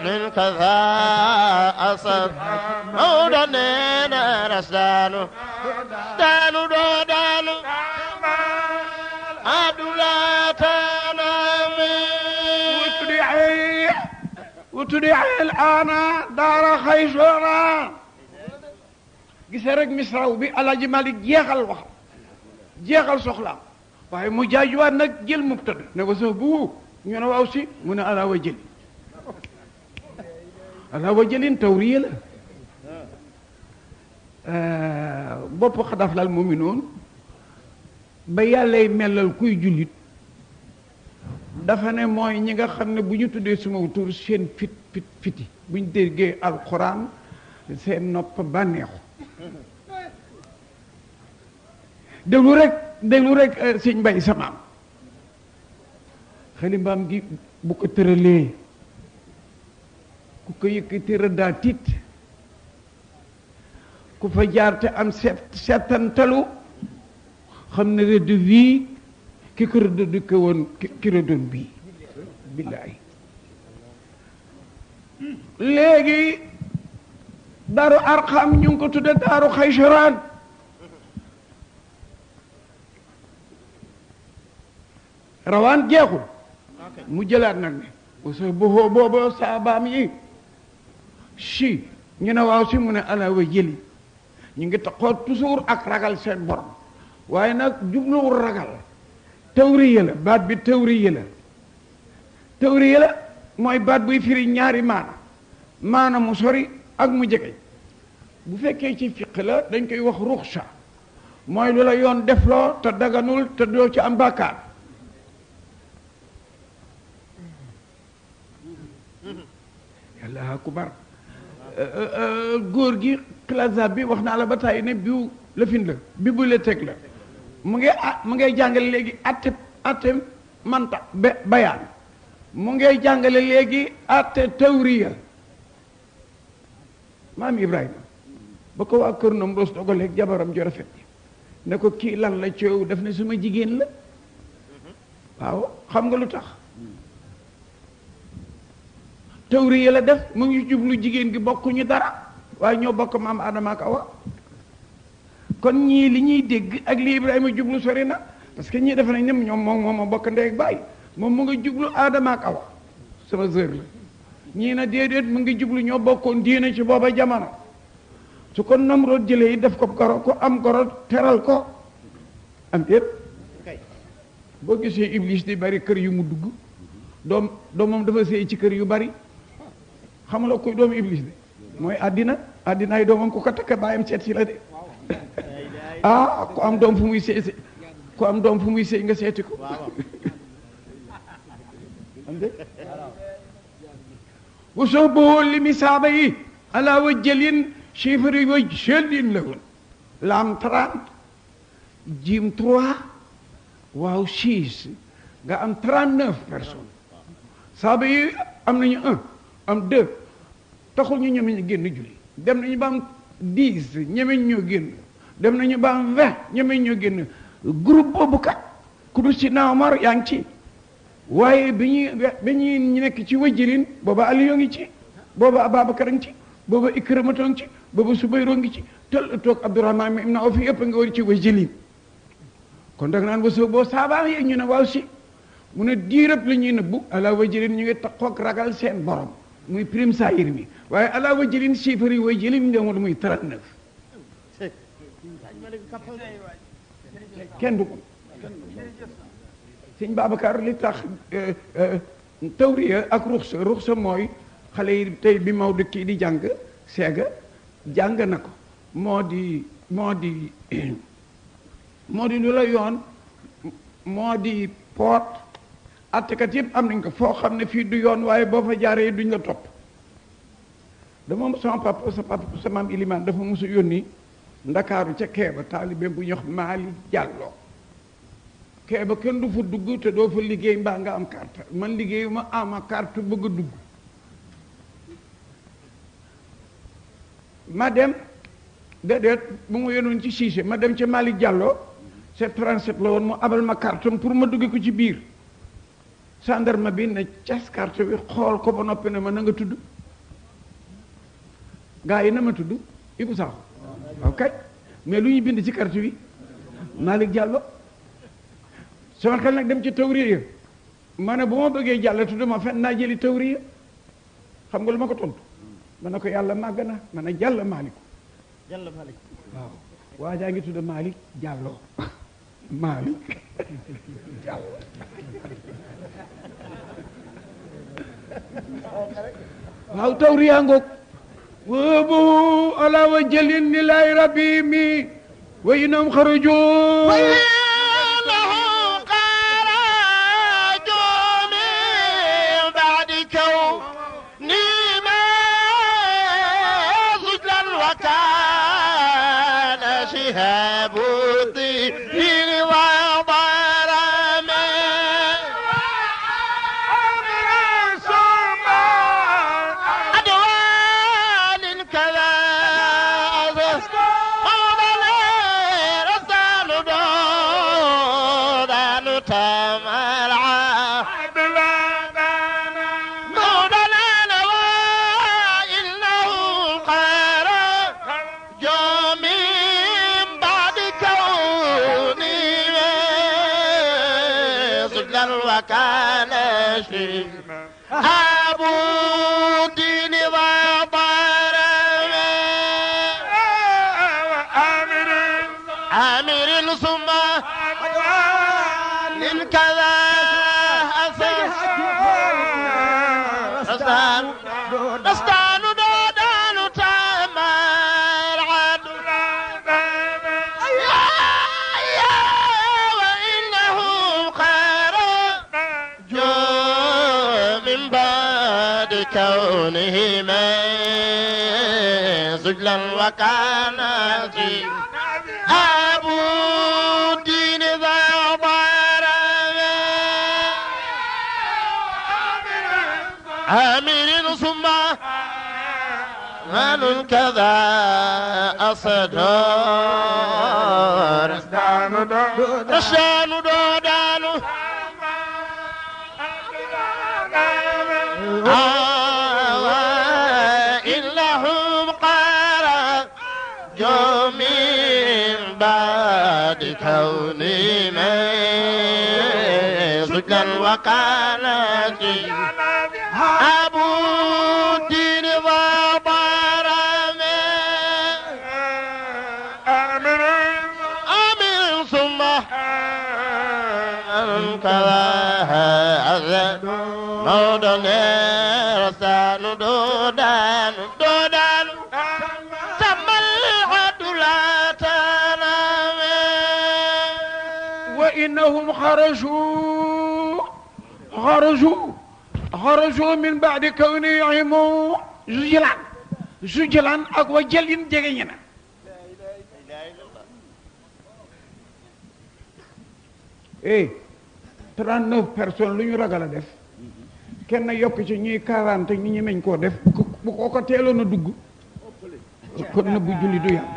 من كذا أصد أودنين رسدانو دانو دانو عبدالله تنامي وتدعي الآن دار خيسران gis rek misraw bi Alaaji Malik jeexal wax jeexal soxlaam waaye mu jaajuwaat nag jël mubtada ne ko sax bu ñu ne waaw si mu ne ala wa jëli ala wa jëlin tawriya la bopp xadaf lal mu mi noonu ba yàllay melal kuy jullit dafa ne mooy ñi nga xam ne bu ñu tuddee suma tur seen fiti bu ñu déggee alquran seen nopp bànneexu déglu rek sëñ Mbay samaam xalimbaam gi bu ko tëralee ku ko yëkkati rëddaa tiit ku fa jaar te am seetantalu xam ne rëdd bii ki ko rëdd di ko woon ki rëddoon bii billaay léegi daaru arqam ñu ngi ko tudde daaru xaysaraan rawaan jeexul mu jëlaat nag ne wasa boxoo booba saabaam yi si ñu ne waaw si mu ne ala wa jëli ñu ngi taxoo toujours ak ragal seen borom waaye nag jubluwul ragal tawriya la baat bi tawriya la mooy baat buy firi ñaari maana mu sori ak mu jege bu fekkee ci fiq la dañ koy wax ruxsa mooy lu la yoon defloo te daganul te doo ci am bàkkaar yàlla akubar góor gi clasa bi wax naa la ba tàyyi ne biw lëfin la bibliothèque la mu ngay jàngale léegi atte manta bayaan mu ngay jàngale léegi atte tawriya maam Ibrahima ba ko waa kër noom roos dogaleeg jabaram jo rafet ne ko kii lan la coow daf ne suma jigéen la waaw xam nga lu tax tawriya la def mu ngi jublu jigéen gi bokkuñu dara waaye ñoo bokk maam Adama ak Awa kon ñii li ñuy dégg ak li Ibrahima jublu sori na parce que ñii defe nañ ne ñoom moom a bokk ndey ak baay moom mu ngi jublu Adama ak Awa sama sœur la ñii na déedéet mu ngi jublu ñoo bokkoon diine ci booba jamono su ko Namrood jëlee yi def ko goro ko am goro teral ko am déet boo gisee Iblis di bari kër yu mu dugg doomam dafa sëy ci kër yu bari xamuloo koy doomu Iblis de mooy àddinaay doomam ku ko takk bàyyam seet si la de ah ku am doom fu muy sëy ku am doom fu muy sëy nga seeti ko am de bu soo boo limi saaba yi ala wa jëlin chiffre yi wa jëlin la woon laam 30 jim 3 waaw 6 nga am 39 personnes saaba yi am nañu 1 am 2 taxul ñu ñeme ñu génn julli dem nañu ba am 10 ñeme ñoo génn dem nañu ba am 20 ñeme ñoo génn groupe boobu kat ku du si Omar yaa ngi ci waaye bi ñuy ñu nekk ci wajjilin booba Aliyu ngi ci booba Ababacar ngi ci booba Ikramatu ngi ci booba Subayru ngi ci tel toog Abdurahmaan ibn Awf yëpp nga war ci wajjilin kon dag naan wasoo boo saabaa yi ñu ne waaw si mu ne diirëb la ñuy nëbbu ala wajjilin ñu ngi taxoog ragal seen borom muy prime saayir mi waaye ala wajjilin chiffre yi wajjilin ndemul muy 39 kenn du ko sëñ Babacar li tax tawriya ak ruxsa mooy xale yi tey bi Maodo kii di jàng seega jàng na ko moo di lu la yoon moo di poot attekat yëpp am nañ ko foo xam ne fii du yoon waaye boo fa jaaree duñ la topp dama sama papa sa maam Ilimaan dafa mosu yónni ndakaaru ca Keeba taalibe bu ñox Maali Jàlloo Keeba kenn du fa dugg te doo fa liggéey mbaa nga am carte man liggéeyu ma ama carte bëgg a dugg ma dem déedéet bu ma yónnoon ci Cissé ma dem ca Maali Jàlloo c'est 37 la woon mu abal ma carte pour ma dugg ko ci biir gendarme bi ne cas carte bi xool ko ba noppi ne ma na nga tudd gaa yi na ma tudd Ibou Sakho ok mais lu ñuy bind ci carte bi Malick Diallo sama xel nag dem ci tawriya ma ne bu ma bëggee jàll tudd ma fen naa jëli tawriya xam nga lu ma ko tontu ma ne ko yàlla màgg na ma ne jàll Malick waaw waa jaa ngi tudd Malick Diallo Malick Diallo waaw tawriya ngoog وابو على وجل لله ربيمي وإنهم خرجوا وإنهم خرجوا من بعد كوني ما زجلا وكان شهاب الدين وضرما وكان أبو الدين وضرما آمر ثم من كذا أسدان دودان تامر عد وإنه كونهما سجلا وكان أبو الدين ذا ضرما عامر ثم مال كذا أصدار رشان دودان إنهم خرجوا من بعد كونهما سجلا وكانت أبو الدين وضرما آمر ثم أنكرها موضنا رسان دودان سمى العدل لا تنام وإنهم خرجوا من بعد كونهم زجلا ak wa jëlin jegeñ na eh 39 personnes lu ñu ragal a def kenn yokk ci ñuy 40 ñi ñemeñ koo def bu ko teeloon a dugg kon na bu julli du yàgg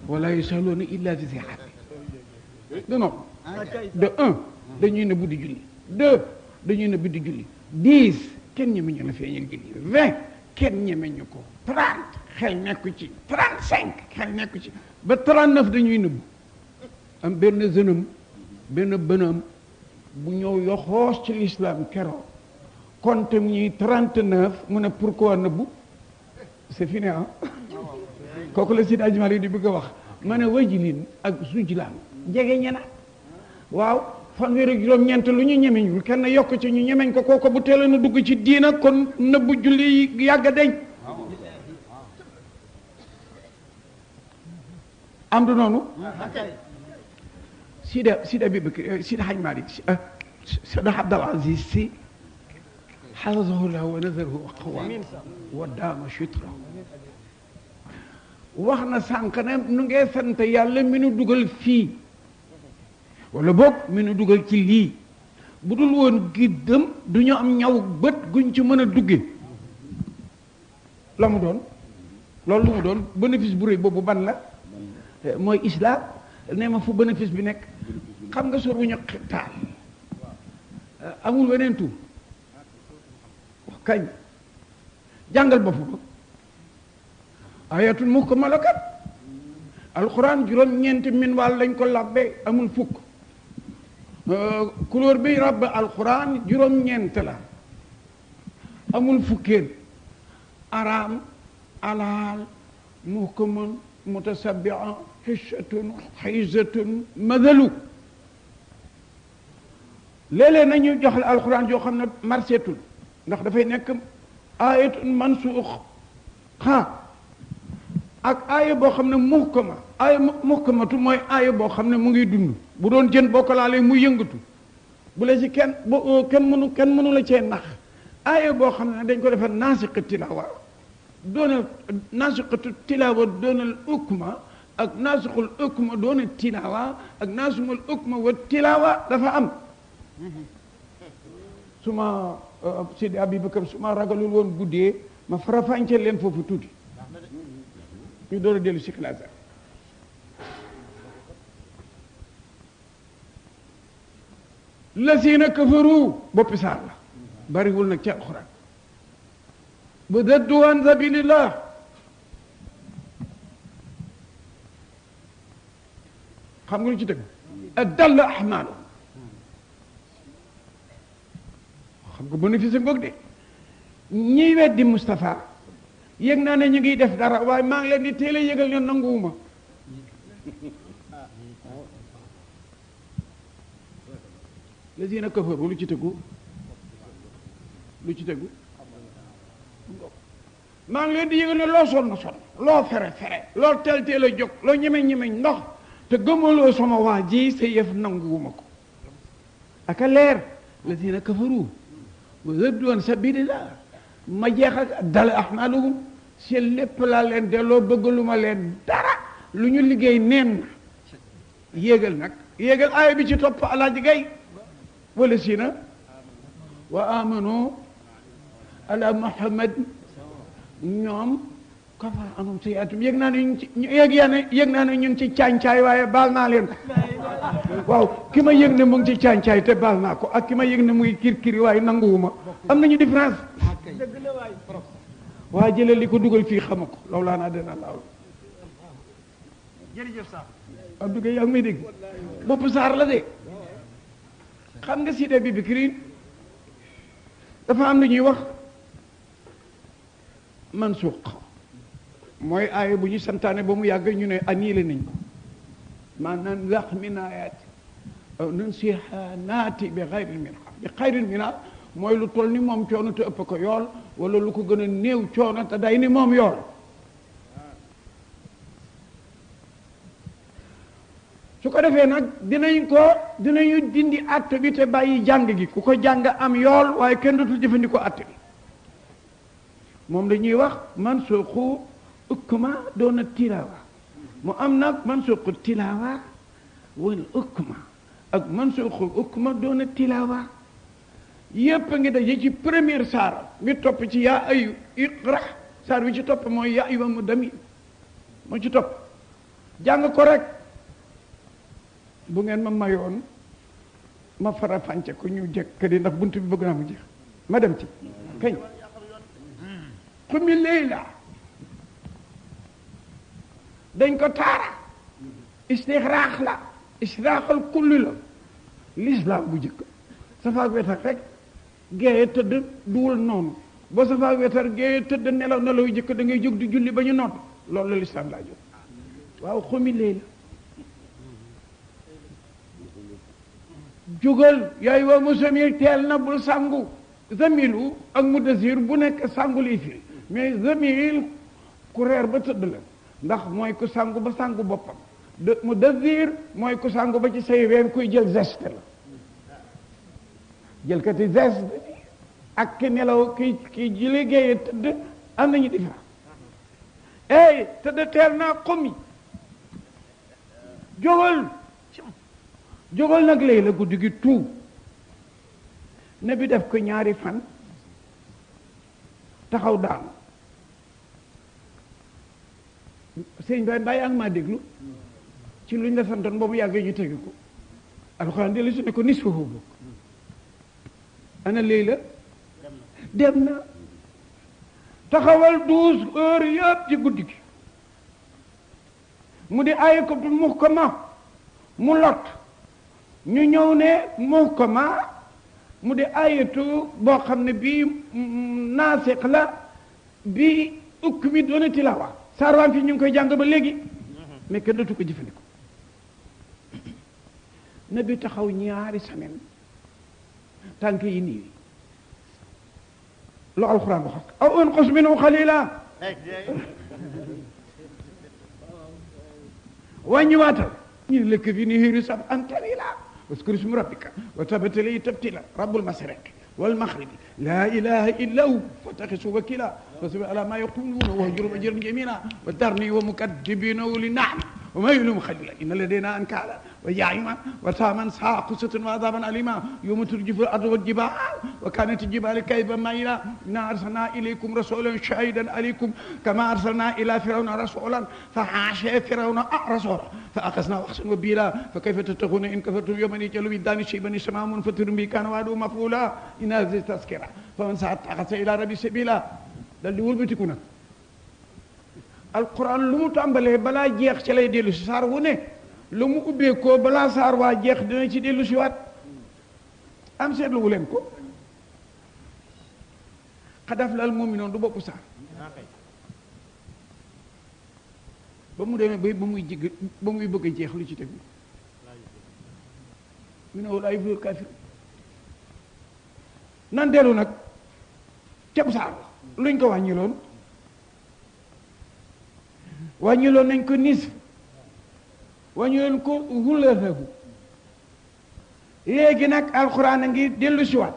wala yusaluna illa fi zihat de non de 1 dañuy ne buddi julli 2 dañuy ne buddi julli 10 kenn ñemeñu la feeñal julli 20 kenn ñemeñu ko 30 xel nekku ci 35 xel nekku ci ba 39 dañuy nëbbu am benn jeune benn bënam bu ñëw yoxoos ci l'islam keroog konte ñuy 39 mu ne pourquoi nëbbu c'est fini ah kooku la Seydi Hadji Malick di bëgg a wax ma ne wajilin ak sujlaan jege ñena waaw fanweer ak juróom-ñeent lu ñu ñemeñul kenn yokk ci ñu ñemeñ ko kooku bu teel na dugg ci diina kon nëbbu julli yi yàgg a deñ am du noonu Sidi Abubakar Sidi Hadji Malick Sidi Abdul Aziz Sy xafizahu llah wa nazarahu aqwa wa daama shutra wax na sànq ne nu ngee sant yàlla mi nu dugal fii wala boog mi nu dugal ci lii bu dul woon giddam du ñu am ñaw bët guñ ci mën a dugge la mu doon loolu lu mu doon bénéfice bu rëy boobu ban la mooy islam nee ma fu bénéfice bi nekk xam nga sor wu ñu taal amul weneen tur kañ jàngal bopp ba ayatul muhkama kat alquran juróom-ñeenti min wàll lañ ko labbe amul fukk couleur bi rabb alquran juróom-ñeent la amul fukkeel araam alaal muhkaman mutasabbi'a xisatun xisatun madalu léeg-léeg nañu jox la alquran joo xam ne marsetul ndax dafay nekk ayatun mansuux ak aaya boo xam ne muhkama aaya muhkamatu mooy aaya boo xam ne mu ngi dund bu doon jën boo ko laalee muy yëngatu bu la ci kenn kenn mënu la cee nax aaya boo xam ne dañ ko defal naasiqa tilaawa doonal naasiqatu tilaawa doonal ukma ak naasiqul ukma doonal tilaawa ak naasiqul ukma wa tilaawa dafa am suma Sidi Abubakar suma ragalul woon guddee ma farafànce leen foofu tuuti ñu door a dellu si classe lasina kafaru boppi saar la bariwul nag ci alxuraan ba daddu an sabilillah xam nga lu ci teg adall ahmaalu xam nga bénéfice ngoog de ñiy weddi Moustapha yëg naa ne ñu ngi def dara waaye maa ngi leen di teel a yëgal ne nanguwuma lazina kafaru lu ci tegu maa ngi leen di yëgal ne loo sonn loo fere loo teel a jóg loo ñemeñ ndox te gëmaloo sama waa ji sa yëf nanguwuma ko aka leer lazina kafaru wa saddu an sabilillah ma jeex ak dal ahmaluhum seen lépp laa leen delloo bëggaluma leen dara lu ñu liggéey neen na yéegal aaya bi ci topp alaaji gay wala sina wa amanu ala muhammad ñoom kafar anum sayyiatum yëg naa ne ñu ngi ci càncaay waaye baal naa leen ko waaw ki ma yëg ne mu ngi ci càncaay te baal naa ko ak ki ma yëg ne mu ngi kirkiri waaye nanguwuma am nañu différence waa jële li ko dugal fii xama ko law laa naa dena laaw jërëjëf sax Abdou Gueye yaa ngi may dégg bopp saar la de xam nga Sidi Abubakar dafa am lu ñuy wax mansuuq mooy aaya bu ñu santaane ba mu yàgg ñu ne annulé nañ ko maanaam lax min ayaati aw nunsiha naati bi xayril minha mooy lu toll ni moom coono te ëpp ko yool wala lu ko gën a néew coono te day ni moom yool su ko defee nag dinañu dindi àtte bi te bàyyi jàng gi ku ko jàng am yool waaye kenn dootul jëfandikoo àtte bi moom dañuy wax mansuuxu ukma doona tilaawa mu am nag mansuuxu tilaawa wala ukma ak mansuuxu ukma doona tilaawa yépp a ngi daje ci première saar mi topp ci yaa ayu iqra saar bi ci topp mooy yaa ayyuha mudammir moo ci topp jàng ko rek bu ngeen ma mayoon ma fara fànce ko ñu jëkk di ndax bunt bi bëgg naa mu jeex ma dem ci kañ xumi leyla dañ ko taara istixraax la istixraaxal kulli la l'islam bu jëkk safaak wetar rek géeye tëdd duwul noonu boo safaak wetar géeye tëdd nelaw yu jëkk da ngay jóg di julli ba ñu nodd loolu la lislaam laa jóg waaw xumi léegi jógal yaay waa musamil teel na bul sangu zamilu ak mudasir bu nekk sangu lay firi mais zamil ku reer ba tëdd la ndax mooy ku sangu ba sangu boppam de mudasir mooy ku sangu ba ci say ween kuy jël geste la jël kati geste ak ki nelaw ki ji liggéeye tëdd am nañu différence ey tëdd teel naa xumi jógal nag léegi la guddi gi tuub ne bi def ko ñaari fan taxaw daanu sëñ bay bàyyi ak maa déglu ci luñ la santoon ba mu yàggee ñu tegi ko alxuraan dellu su ne ko nisfahu bokk ana léegi la dem na taxawal 12 heures yëpp ci guddi gi mu di ay ko muhkama mu lot ñu ñëw ne muhkama mu di ayatu boo xam ne bii naasix la bii ukk mi doona tilawa saarwaan fi ñu ngi koy jàng ba léegi mais kenn dootu ko jëfandikoo na bi taxaw ñaari semaine tànk yi nii lu alxuraan wax aw unqus minhu xalila wàññiwaatal ñu lëkk fi ni hiiri sab an tawila واذكر اسم ربك وتبتلي تبتلا رب المشرق والمغرب لا اله الا هو فاتخذه وكيلا فاصبر على ما يقولون واهجرهم اجرا جميلا وذرني ومكذبين اولي النعم وما يلوم خليلا ان لدينا انكالا وجعيما وساما ساقسة وعذابا اليما يوم ترجف الارض والجبال وكانت الجبال كيبا مائلا انا ارسلنا اليكم رسولا شهيدا عليكم كما ارسلنا الى فرعون رسولا فحاشا فرعون رسولا فاخذنا اخذا وبيلا فكيف تتقون ان كفرتم يوما يجعل ولدان شيبا سماء منفطر به كان وعده مفعولا ان هذه تذكره فمن سعى اتخذ الى ربي سبيلا dal di wëlbatiku nag alquran lu mu tàmbalee balaa jeex ci lay dellu si saar wu ne lu mu ubbeekoo balaa saar waa jeex dina ci dellu si waat am seetlu wu leen ko xadaf lal mu'minuun du bopp saar ba mu demee ba muy jig ba muy bëgg a jeex lu ci tegu mu ne wala yuflihul kaafiruun nan dellu nag cab saar luñ ko wàññiloon nañ ko nisf wàññiloon ko hulaahu léegi nag alxuraan a ngi dellu si waat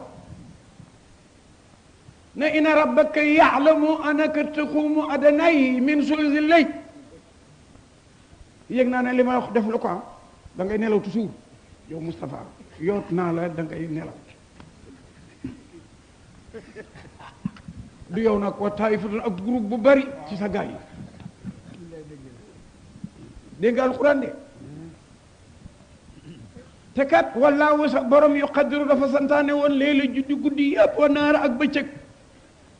na inna rabbaka ya'lamu annaka taqumu adnaa min sulusi layl yëg naa ne li ma wax def lu ko am da ngay nelaw toujours yow Moustapha yoot naa la da ngay nelaw du yow nag wa taayifatun ak groupe bu bari ci sa gaay yi dégg nga alquran de te kat wallaahu sa borom yu qaddiru dafa santaane woon léeg-léeg juddi guddi yëpp wa naara ak bëccëg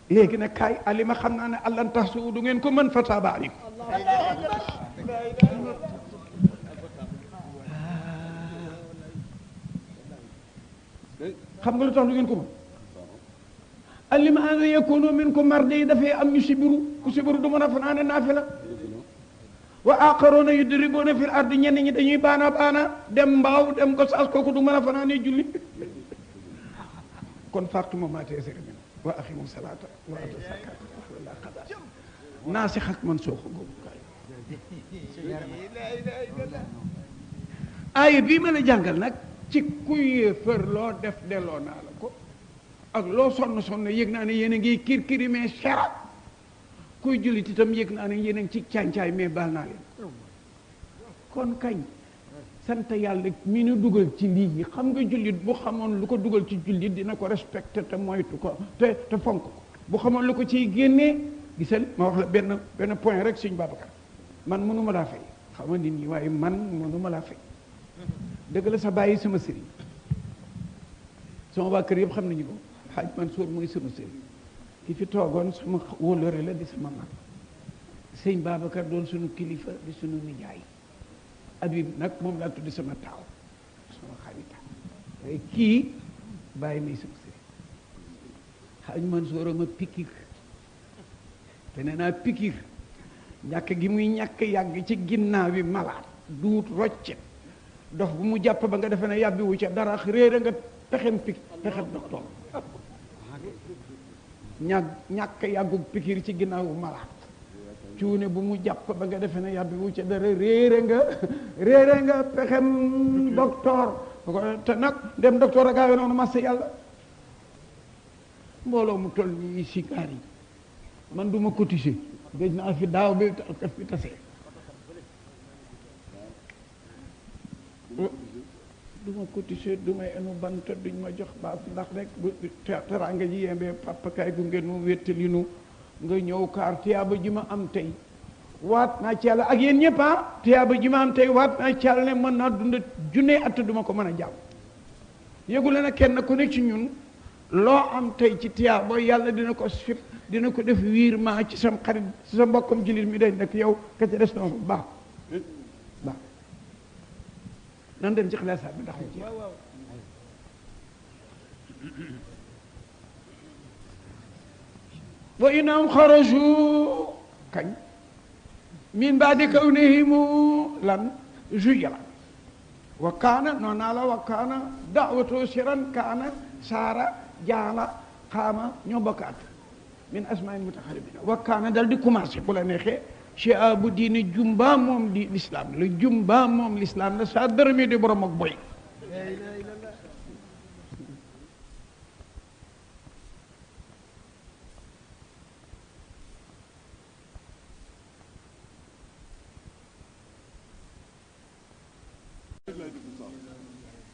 léegi nag kaay alima xam naa ne allan tahsu du ngeen ko mën fa taaba aleykum xam nga lu tax du ngeen ko mën alima an yakunu minkum marda dafay am ñu sibiru ku sibiru du mën a fanaane naafila wa aqaruna yudribuna fil ardi ñenn ñi dañuy baana dem mbaaw dem ko saas kooku du mën a fanaane julli kon fàqtu ma teesere min wa aqimu salata wa atu zakata wala qada naasix ak man soo ko góobu kaay aaya bii ma la jàngal nag ci kuy fër loo def delloo naa la ko ak loo sonn yëg naa ne yéen a ngi kirkiri mais sera kuy jullit itam yëg naa ne yéen a ngi ci càncaay mais baal naa leen kon kañ sant yàlla mi nu dugal ci lii yi xam nga jullit bu xamoon lu ko dugal ci jullit dina ko respecté te moytu ko te fonk ko bu xamoon lu ko ciy génnee gisal ma wax la benn point rek suñ Babacar man mënuma laa fay xam nga nit ñi waaye man mënuma laa fay dëgg la sa bàyyi sama sëriñ sama waa kër yëpp xam nañu ko Xaaj Mansour mooy sama sëriñ ki fi toogoon sama wóllëre la di sama mag sëñ Babacar doon sunu kilifa di sunu nijaay Habib nag moom laa tuddi sama taaw sama xarita waaye kii bàyyi may sama sëriñ Xaaj Mansour ma pikir te nee naa pikir ñàkk gi muy ñàkk yàgg ci ginnaaw bi malaat duut roccet dof bu mu jàpp ba nga defe ne yàbbi wu ca dara réere nga pexem docteur ñàkk yàggug pikir ci ginnaawu malaat cuune bu mu jàpp ba nga defe ne yàbbi wu ca dara réere nga pexem docteur te nag dem docteur a gaawe noonu massa yàlla mbooloo mu toll nii sikaar yi man du ma cotiser gëj naa fi daaw bi ka fi tase du ma cotiser du may enu bant duñ ma jox baat ndax rek bu teraanga ji yembee papa kaay gu ngeen nu wéttali nu nga ñëw kaar tiyaaba ji ma am tey waat naa ci yàlla ak yéen ñëpp tiyaaba ji ma am tey waat naa ci yàlla ne mën naa dund junne at duma ko mën a jàmm yëgu leen kenn ku ne ci ñun loo am tey ci tiyaaba yàlla dina ko sip dina ko def virement ci sam xarit ci sa mbokkam jullit mi day nekk yow ka ca des noonu baax nan dem ci xilaasaat bi ndax mu ci wa innahum xaraju kañ min baadi kawnihimu lan juyala wa kaana noon naa la wa kaana da'watu siran kaana saara jaala xaama ñoo bokkaat min asmaa'il mutaxaribina wa kaana dal di commencé bu la neexee Shihabu diine jumba moom di l'islam la jumba moom l'islam la saa dërëmi di borom ak boy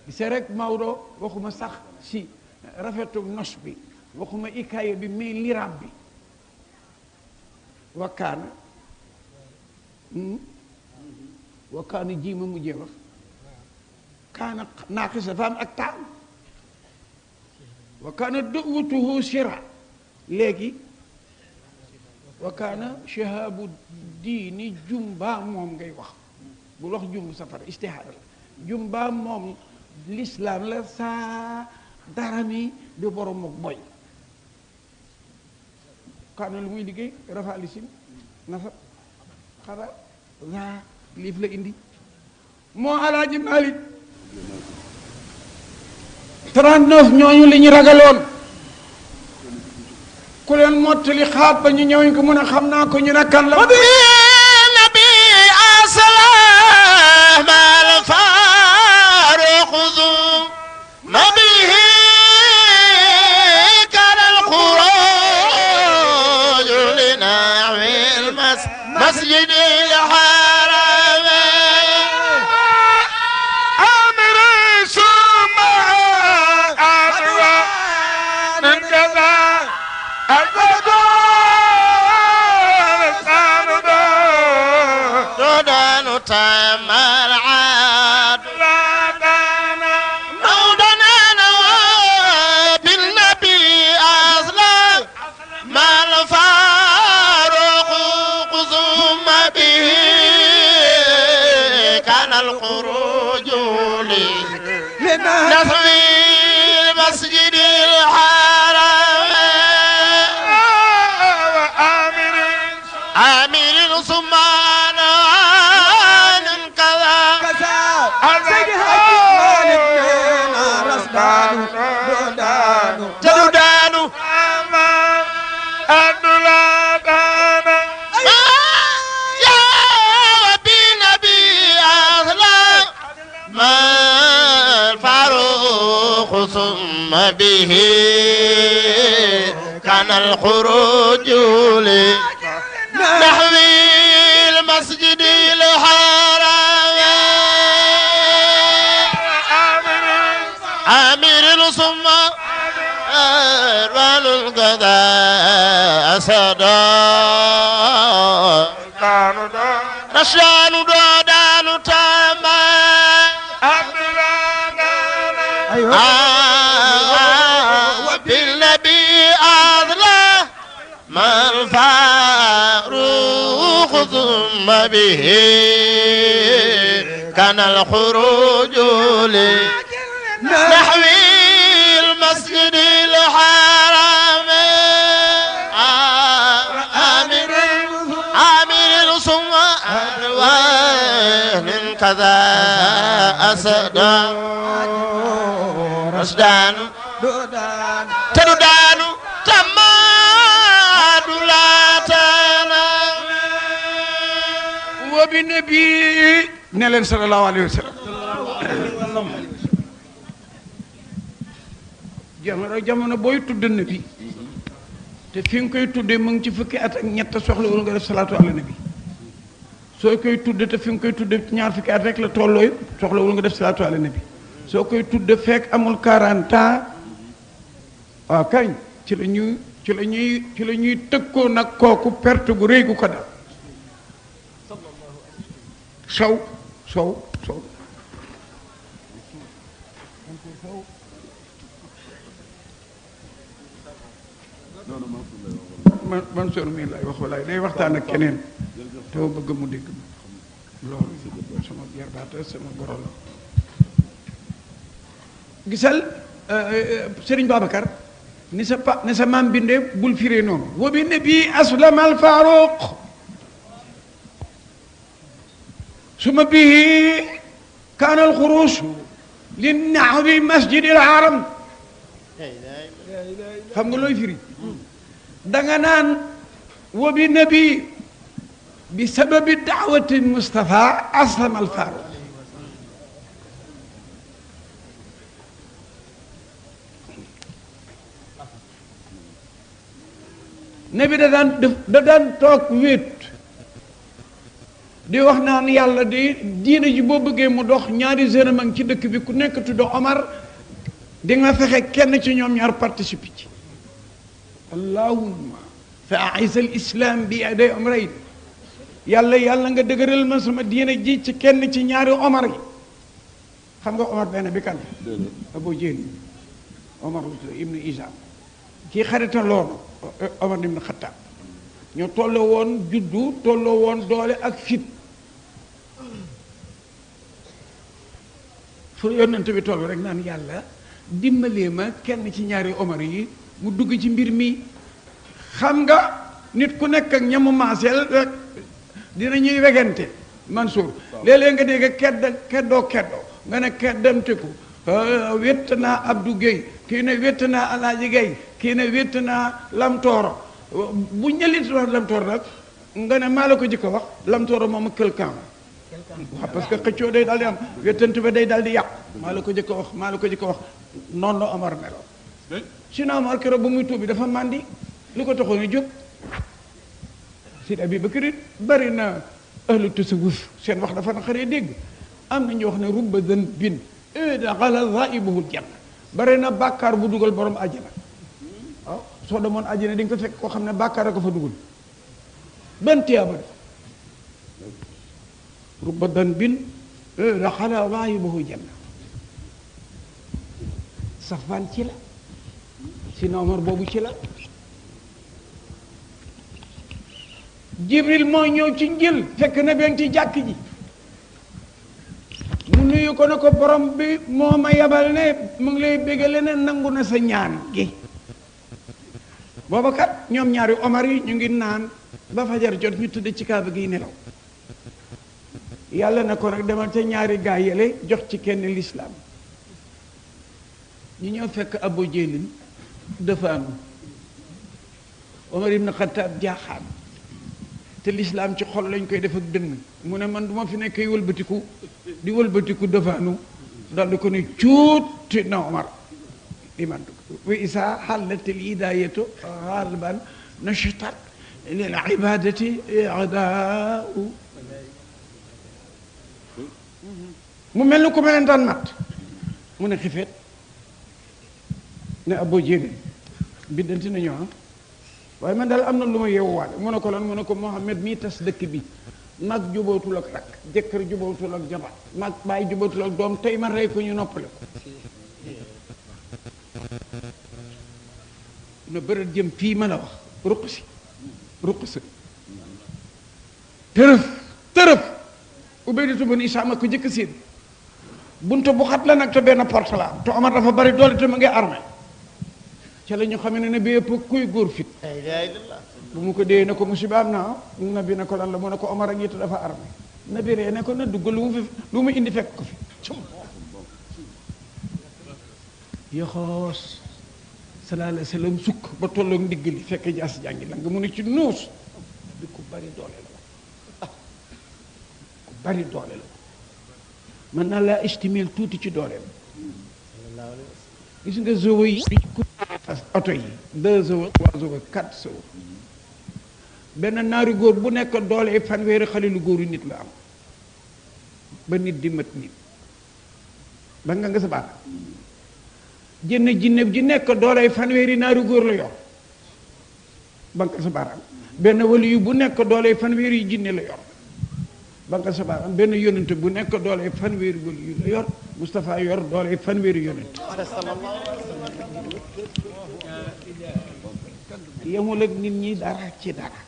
gisee rek Maodo waxuma sax si rafetu nos bi waxuma ikaaya bi mais lirab bi wakkaana wakkaana ji ma mujjee wax kaana naaqis dafa am ak taam wakkaana da'watuhu sira léegi wakkaana Shihabu diini jumba moom ngay wax bul wax jumb safara istihaada la jumba moom l'islam la saa darami di borom ak boy kaana lu muy liggéey rafa lisim nasab xara za liif la indi moo Alaaji Malik 39 ñooñu li ñu ragaloon ku leen mottali xaat ba ñu ñëwuñ ko mun a xam naa ko ñu ne kan la nabi asalaam al faaruq zu nabihi kana al xuruj li nahwi al masjid al haram amir suma adwa min kaza دودان تمر عاد دودنا بالنبي أسلم ما الفاروق قسم به كان الخروج لنسوي المسجد الحرام آمر ثم تدودانو أدلاتانا يا بنبي أسلم ما الفاروق ثم به كان الخروج نحوي المسجد الحرام آمر ثم أربال القضاء أسدا رشان دودان تاما وبالنبي أضلى ما الفاروق ثم به كان الخروج نحوي المسجد الحرام آمر rasdaanu doo daan te du daanu tamaadu laataana wa bi nabi ne leen sallallahu alayhi wa sallam jamono booy tudd nabi te fi nga koy tuddee mu ngi ci fukki at ak ñett soxlawul nga def salaatu ala nabi soo koy tudd te fi nga koy tudd ñaar fukki at rek la tollooy soxlawul nga def salaatu ala nabi soo koy tudd fekk amul 40 ans waaw kañ ci la ñuy tëkkoo nag kooku perte gu rëy gu ko dal sow man soor mii lay wax walaay day waxtaan ak keneen te ma bëgg mu dégg ma loolu sama jarbaata sama goro la gisal Serigne Babacar ni sa maam bindee bul firee noonu wa bi nabi aslama al faruq suma bihi kaana al xuruus li naxwi masjid al haram xam nga looy firi danga naan wa bi nabi bi sababi daawati Mustafa aslama al faruq nabi da daan toog wéet di wax naan yàlla di diina ji boo bëggee mu dox ñaari jeune a ngi ci dëkk bi ku nekk tudd Omar di nga fexe kenn ci ñoom ñaar participer ci allahumma fa aiz al islam bi yaday omrayn yàlla nga dëgëral ma sama diina ji ci kenn ci ñaari Omar yi xam nga Omar benn bi kan Abu Jahl Omar ibnu Isam kii xarita loolu Omar ibn Khattab ñoo tolloo woon juddu tolloo woon doole ak fit fu yonent bi toll rek naan yàlla dimbalee ma kenn ci ñaari Omar yi mu dugg ci mbir mi xam nga nit ku nekk ak ñamu maaseel rek dina ñuy wegante Mansour léeg-léeg nga dégg keddoo nga ne keddamteku wett naa Abdou Guèye kii ne wett naa Alaaji Guèye kii ne wett naa Lamtooro bu ñëlit wax Lamtooro nag nga ne maa la ko jëkk a wax Lamtooro moom ak quelqu'un waaw parce que xëccoo day daal di am wettante ba day daal di yàqu maa la ko jëkk a wax noonu la Omar meloon sinon Omar keroog ba muy tuubi dafa màndi lu ko taxoon a jóg Sidi Abi Bakri bari na ahlu tasawuf seen wax dafa na xaree dégg am na ñu wax ne rubba dan bin daxala zaibuhul janna bari na bàkkaar bu dugal borom àjjana waaw soo demoon àjjana di nga ko fekk koo xam ne bàkkaar a ko fa dugal benn tiyaaba def rubba dan bin daxala zaibuhul janna safaan ci la si Omar boobu ci la Jibril moo ñëw ci njël fekk na benn ci jàkk ji mu nuyu ko ne ko borom bi moo ma yabal ne mu ngi lay bégale ne nangu na sa ñaan gi booba kat ñoom ñaari Omar yi ñu ngi naan ba fajar jot ñu tëdd ci kaaba gi nelaw yàlla na ko nag demal ca ñaari gaa yele jox ci kenn lislaam ñu ñëw fekk Abu Jahlin defaanu Omar ibn Khattab jaaxaan te lislaam ci xol lañ koy def ak dënn mu ne man du ma fi nekk wëlbatiku defaanu dal di ko ne cuuti na Omar iman wa isa xallatil hidayatu xalban nashatat lil ibadati i'daa'u mu mel ni ku melentaan mat mu ne xifeet ne Abu Jahl biddanti nañu waaye man daal am na lu ma yeewuwaale mu ne ko lan mu ne ko Mohamed mii tas dëkk bi mag jubootul ak rakk jëkkër jubootul ak jabar mag bàyyi jubootul ak doom tey ma rey ko ñu noppale ko na bërët jëm fii ma la wax ruq si tërëf Ubaydatu bun Isaama ko jëkk siin buntu bu xat la nag te benn porte la te Omar dafa bari doole te mu ngi armé ca la ñu xam ne bi yëpp kuy góor fit bu mu ko dee ne ko musiba am na nabi ne ko lan la mu ne ko Omar ak yitt dafa armé nabi ree ne ko na dugg lu mu indi fekk ko fi yoxoos sallallahu alayhi wa sallam sukk ba tolloog ndigg li fekk jaas jàngi la nga mun a ci nuus di ku bari doole la ku bari doole la mën naa laa estimer tuuti ci dooleem gis nga zowo yi ku oto yi 2 zowo 3 zowo 4 zowo benn naari góor bu nekk doole fanweeri xale lu góoru nit la am ba nit di mat nit ba nga sa baat jënn jinne ji nekk doole fanweeri naari góor la yor ba nga sa baat benn wali yu bu nekk doole fanweeri jinne la yor ba nga sa baat benn yonent bu nekk doole fanweeri wali yu la yor Moustapha yor doole fanweeri yonent yemul ak nit ñi dara ci dara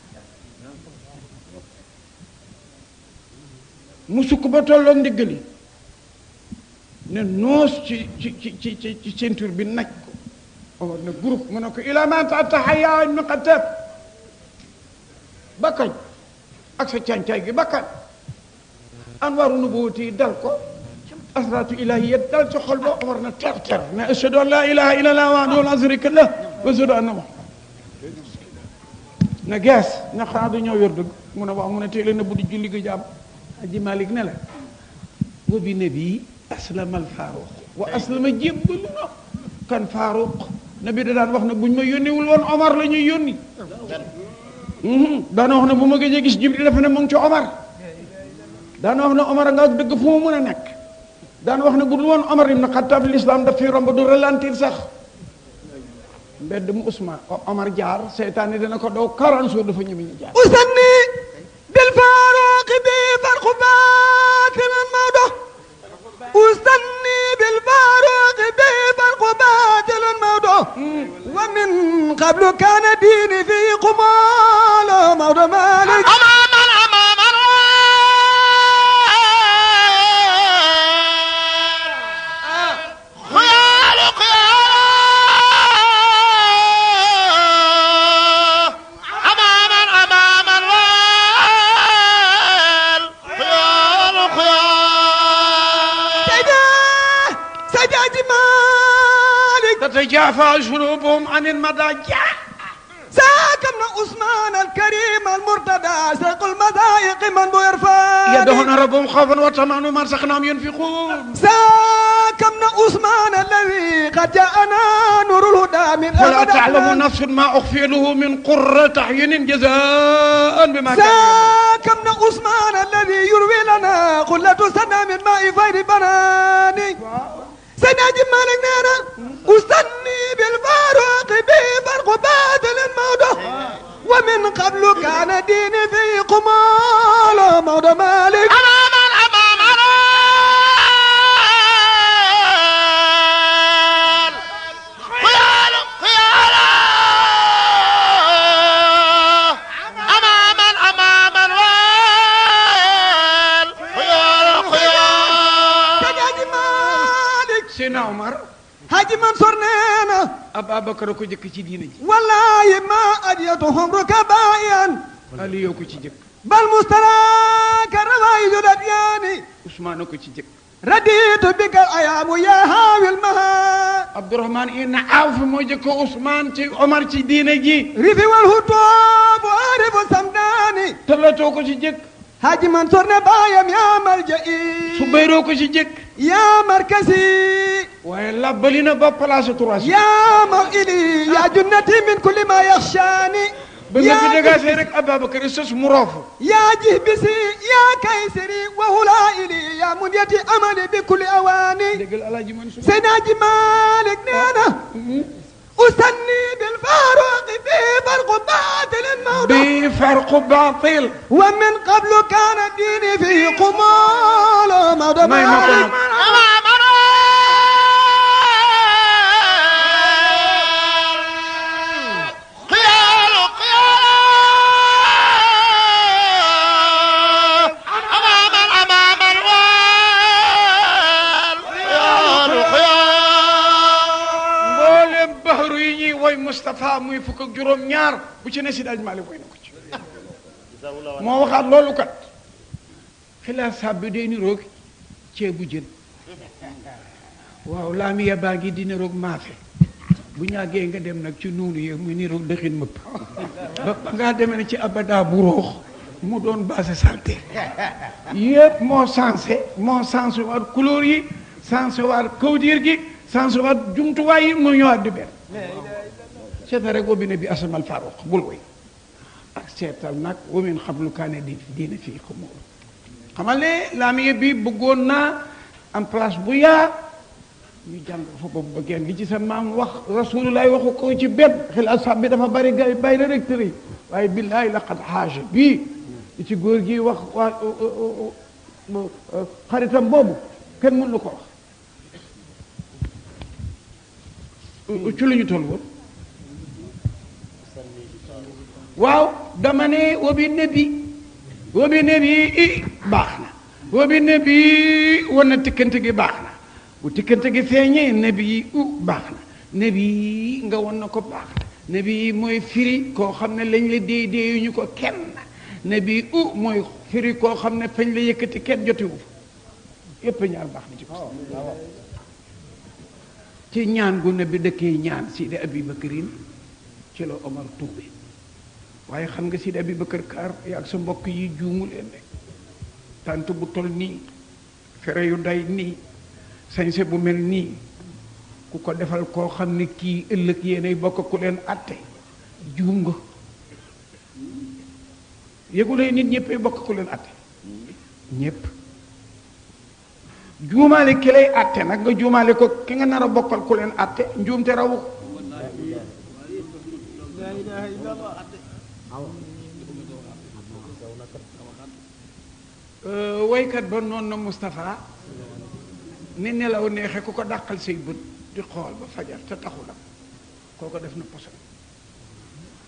mu sukk ba tolloog ndiggali ne noos ci ceinture bi naj ko Omar ne groupe mu ne ko ila ma tatahaya ibn Xattaab bakkañ ak sa càncaay gi bakkañ anwaaru nubuwwati dal ko asraatu ilahiyya dal ci xol ba Omar na ter ne ashhadu an la ilaha illa allah wahdahu la sharika lahu wa ashhadu anna Muhammad na gees na xanaa du ñëw yor dëgg mu ne waaw mu ne teel a nëbbu di julli ga jàmm Aji Malik ne la wa bi nabi aslama al Faaruq wa aslama jébbalu na kan Faaruq nabi da daan wax ne buñ ma yónniwul woon Omar la ñuy yónni daana wax ne bu ma gëjee gis Jibril dafa ne mu ngi ci Omar daana wax ne Omar nga dëgg fu mu mën a nekk daana wax ne bu dul woon Omar ibn Xattaab l'islam daf fi romb du ralentir sax mbedd mu Ousmane Omar jaar seytaane dina ko daw 40 jours dafa ñëw ñu jaar usanni bil Faaruq bi farqu baatilan mawdo usanni bil Faaruq bi farqu baatilan mawdo wa min qablu kaana diini fi qumaalo mawdo Maalik تتجافى جنوبهم عن المضاجع ساكن عثمان الكريم المرتدى ساق المضايق من بيرفع يدعون ربهم خوفا وطمعا وما رزقناهم ينفقون ساكن عثمان الذي قد جاءنا نور الهدى من ولا تعلم نفس ما اخفي له من قرة اعين جزاء بما كانوا ساكن عثمان الذي يروي لنا قلة سنة من ماء فير بناني سناجي مالك نانا أستني بالفاروق بفرق بادل الموضة ومن قبل كان ديني في قمال موضة مالك Sina Omar Haji Mansour neena Ababakar ko jëkk ci diina ji wallahi ma adiyatuhum rukabayan Ali ko ci jëkk bal mustaraka rawaidu dadyani Ousmane ko ci jëkk raditu bika ayamu ya hawil maha Abdourahmane ibn Awf moo jëkk Ousmane ci Omar ci diina ji rifi wal hutub arifu samdani talato ko ci jëkk Haji Mansour ne baayam ya malja'i Subayro ko ci jëkk يا مركزي وإلا بلينا ببلاش تراسي يا موئلي يا جنتي من كل ما يخشاني بما في دقاسيرك أبا بكر إسس مرافو يا جهبسي يا كيسري وهلائلي يا منيتي أملي بكل أواني سناجي مالك نانا أستني بالفاروق بفرق باطل الموضوع بفرق باطل ومن قبل كان الدين في قمال موضوع مالك Moustapha muy fukk ak juróom ñaar bu ci ne si daaj Maalik koy na ko ci moo waxaat loolu kat xilaafa bi day ni roog ceebu jën waaw laamiya baa ngi di niroog maafe bu ñàggee nga dem nag ci nuunu yi muy niroog dëxin mëpp ba ngaa demee ne ci abada bu roox mu doon base salté yëpp moo sensé waat couleur yi sensé waat kawdir gi sensé waat jumtuwaay yi mu ñëwaat di benn seetal rek wobine bi asamal faruq bul woy ak seetal nag wamin xablu kaane di diina fii xamoo xamal ne laamiya bi bëggoon naa am place bu yaa ñu jàng fa boobu ba genn li ci sa maam wax rasulullah waxu ko ci benn xel asab bi dafa bari gay bay na rek tëri waaye billaahi laqad xaaja bii li ci góor gi wax waa xaritam boobu kenn mën lu ko wax ci lu ñu toll woon waaw dama ne wabi nebi i baax na wabi nebi wan na tikkante gi baax na bu tikkante gi feeñee nebi yi baax na nebi yi nga wan na ko baax na nebi yi mooy firi koo xam ne lañ la déey déeyuñu ko kenn nebi mooy firi koo xam ne fañ la yëkkati kenn jotiwu fa yépp ñaar baax na ci ko ci ñaan gu nebi dëkkee ñaan Sidi Abi Bakarin ci la Omar tuube waaye xam nga Sidi Abi Bakar Kaar ak sa mbokk yi juumu leen de tant bu tol nii fere yu day nii sañse bu mel nii ku ko defal koo xam ne kii ëllëg yéenay bokk ku leen atte juum nga yëgulee nit ñëppay bokk ku leen atte ñëpp juumaale ki lay atte nag nga juumaale ko ki nga nar a bokkal ku leen atte njuumte rawu ko waykat ba noonu na Moustapha ni nelaw neexe ku ko dàqal say bët di xool ba fajar te taxu la kooko def na poson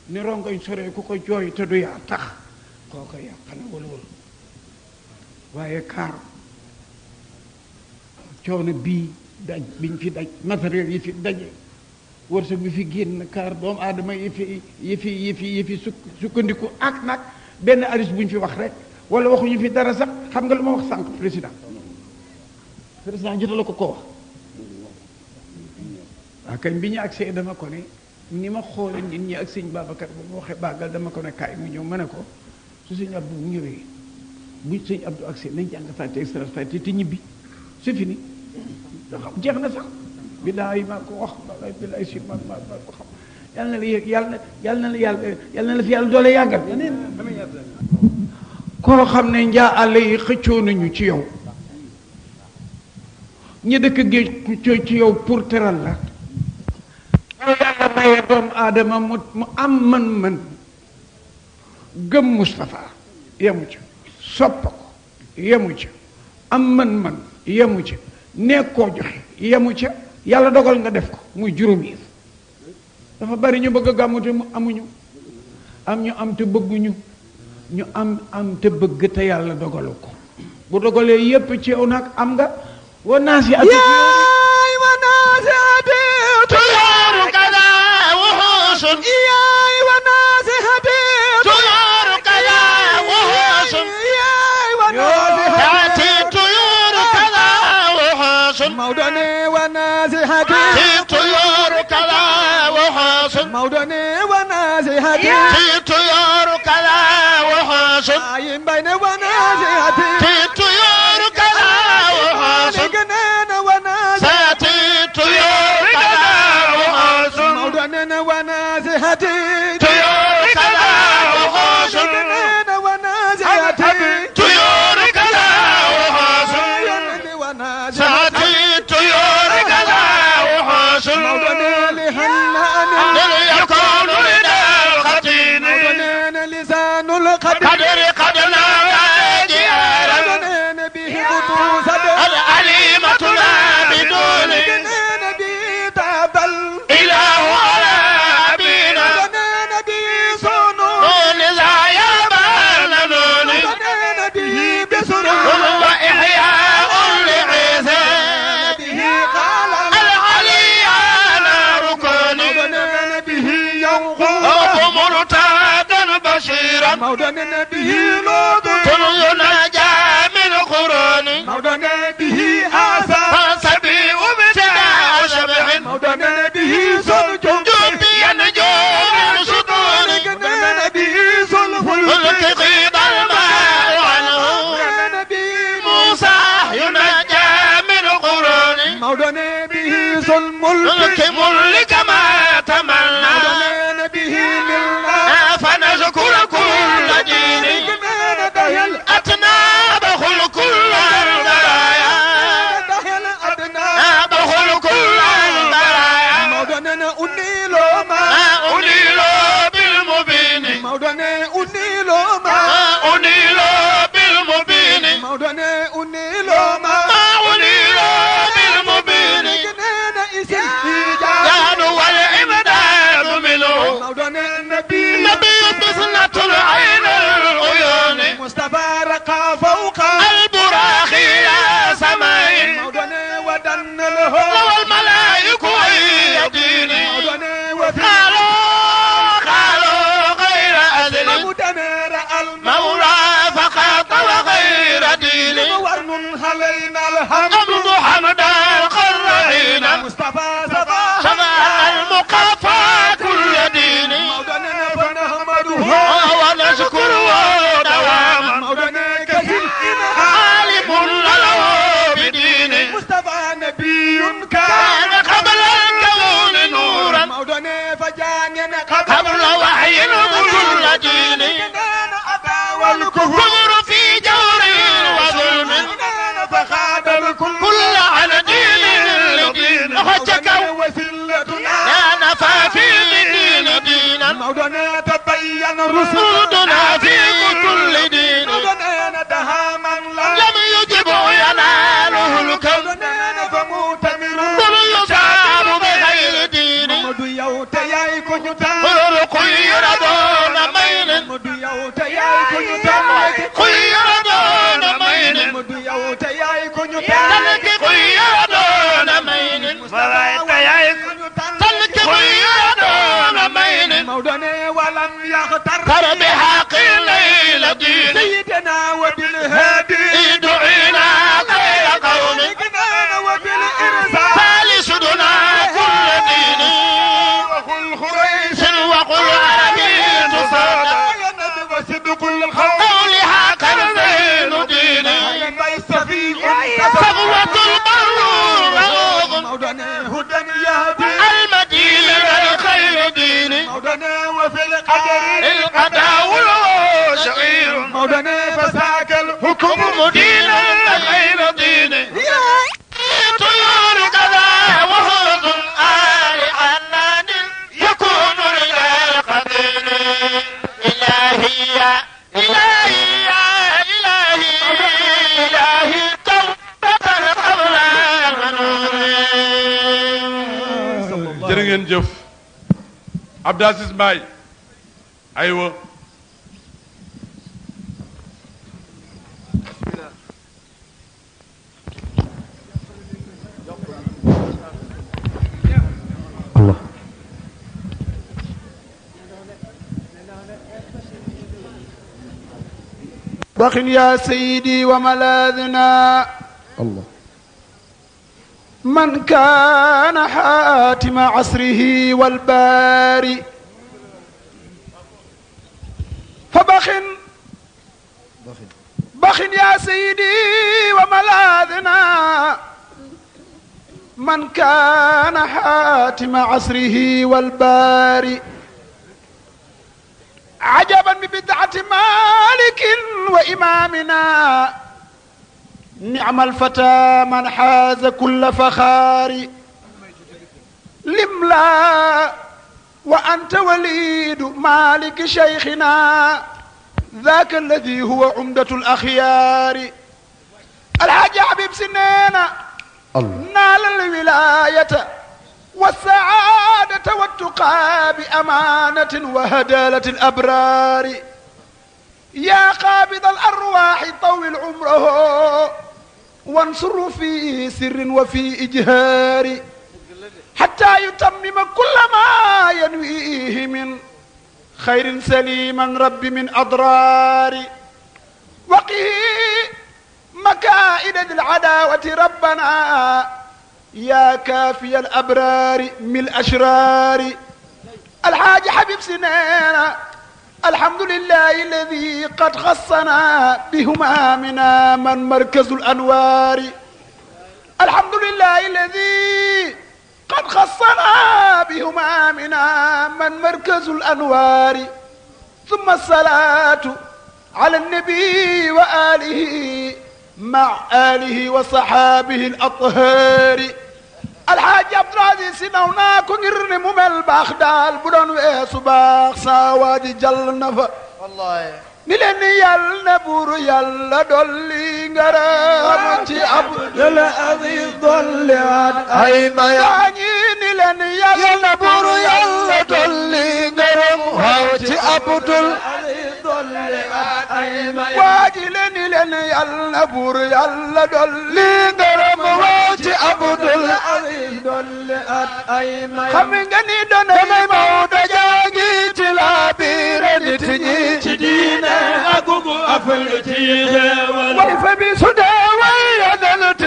ni rongoñ sore ku ko jooy te du yaa tax kooko yàq na walwal waaye kaar coono bii daj biñ fi daj matériel yi fi daje wërsëg bi fi génn kaar doomu aadama yi fi sukkandiku ak nag benn aris buñ fi wax rek wala waxuñu fi dara sax xam nga lu ma wax sànq président jotala ko wax waa kañ bi ñu agsee dama ko ne ni ma xoole nit ñi ak sëñ Babacar bu ma waxee bàggal dama ko ne kaay mu ñëw ma ne ko su sëñ Abdou bu ñëwee bu sëñ Abdou agsee nañ jàng fàtte extra fàtte te ñibbi c'est fini jeex na sax billaay maa ko wax billaay si ma ko xam yàlla na la fi yàlla doole yàggal koo xam ne njaa àll yi xëccoo nañu ci yow ñi dëkk géej ci yow pour teral la yàlla maye doomu aadama mu am mën-mën gëm Moustapha yemu ca sopp ko yemu ca am mën-mën yemu ca nekk koo joxe yemu ca yàlla dogal nga def ko muy juróom yi dafa bari ñu bëgg a gàmmu te mu amuñu am ñu am te bëgguñu ñu am te bëgg te yàlla dogalu ko bu dogalee yépp ci yow nag am nga wa naasi ati yaay wa naasi ati tuyaaru kada wuxuusun yaay wa naasi ati tuyaaru kada wuxuusun yaay wa naasi ati tuyaaru kada wuxuusun mawdone wa naasi ati tuyaaru kada wuxuusun mawdone wa naasi ati tuyaaru kada wuxuusun ayin bayne wa naasi ati tuyaaru kada wuxuusun ganena wa naasi saati tuyaaru kada wuxuusun mawdone wa naasi ati tuyaaru kada wuxuusun ganena wa naasi ati tuyaaru kada wuxuusun yonne wa naasi saati tuyaaru kada wuxuusun mawdone li hanna lil yakunu lidal khatin mawdone lisanul qadir qadri qadna jiara mawdone bihi qutusad al alimatu la bidun ganena bi tabal ilahu ala abina ganena bi sunu nun za yaban nun ganena bihi bisru wa ihya'un li isa bihi qala al aliyana rukun ganena bihi yanqu murtadan bashiran mawdone bihi lutu kun yunaja min qurani mawdone bihi asa fasabi ubta الحمد حمدا القرعين مصطفى صفا شفع المقافى كل دين مولانا فنحمده ونشكره دواما مولانا كثير عالم له بدينه مصطفى نبي كان قبل الكون نورا مولانا فجان قبل وحي كل دين والكفر في جور وظلم فخاد الكل كل على دين لدين وشكوا وسلتنا يا نفى في دين دينا مولانا تبين الرسل رسولنا في كل دين مولانا دها من لا لم يجب يناله الكون مولانا فمؤتمر بل يصاب بغير دين مدو يوت ياي كنتا خير دون مين مدو يوت ياي كنتا خير دون مين مدو يوت ياي كنتا تلك خير دون مين تلك خير دون مين مولانا ولم يختر تر بحق الليل دين سيدنا وبالهادي دعينا خير قوم سيدنا وبالإرسال فالسدنا كل دين وقل خريش وقل عربي تصدق يا نبي وصدق الخوف قولها كرزين دين يا بيستفي صفوة البر مولانا هدى يهدي المدين للخير دين مولانا وفي القدر القضاء شعير مولانا فساك الحكم دين غير دين طيور كذا وهود آل عنان يكون رجال قدير إلهي يا إلهي يا إلهي إلهي توبة قبل المنون jërë ngeen jëf Abdou Aziz Mbaye aywa بخ يا سيدي وملاذنا الله من كان حاتم عصره والباري فبخ يا سيدي وملاذنا من كان حاتم عصره والباري عجبا ببدعة مالك وإمامنا نعم الفتى من حاز كل فخار لملا وأنت وليد مالك شيخنا ذاك الذي هو عمدة الأخيار الحاج حبيب سنينا نال الولاية والسعادة والتقى بأمانة وهدالة الأبرار يا قابض الأرواح طول عمره وانصر في سر وفي إجهار حتى يتمم كل ما ينويه من خير سليما رب من أضرار وقه مكائد ذي العداوة ربنا يا كافي الأبرار من الأشرار الحاج حبيب سنينا الحمد لله الذي قد خصنا بهمامنا من مركز الأنوار الحمد لله الذي قد خصنا بهمامنا من مركز الأنوار ثم الصلاة على النبي وآله مع آله وصحابه الأطهار الحاج عبد العزيز سنونا كنير ممل باخدال بدون ويسو باخ ساواجي جل نفا والله نلن يالنا بور يالا دولي غرام تي عبد العزيز دولي اي ما يعني نلن يالنا بور يالا دولي غرام تي عبد العزيز دولي اي ما واجي لن يالنا بور يالا دولي غرام تي عبد العزيز دولي اي ما خمغني دوني مودا جاغي تي لا بير نيت ني تي دينا أقوم أفلتي ويف بسدى ويدلت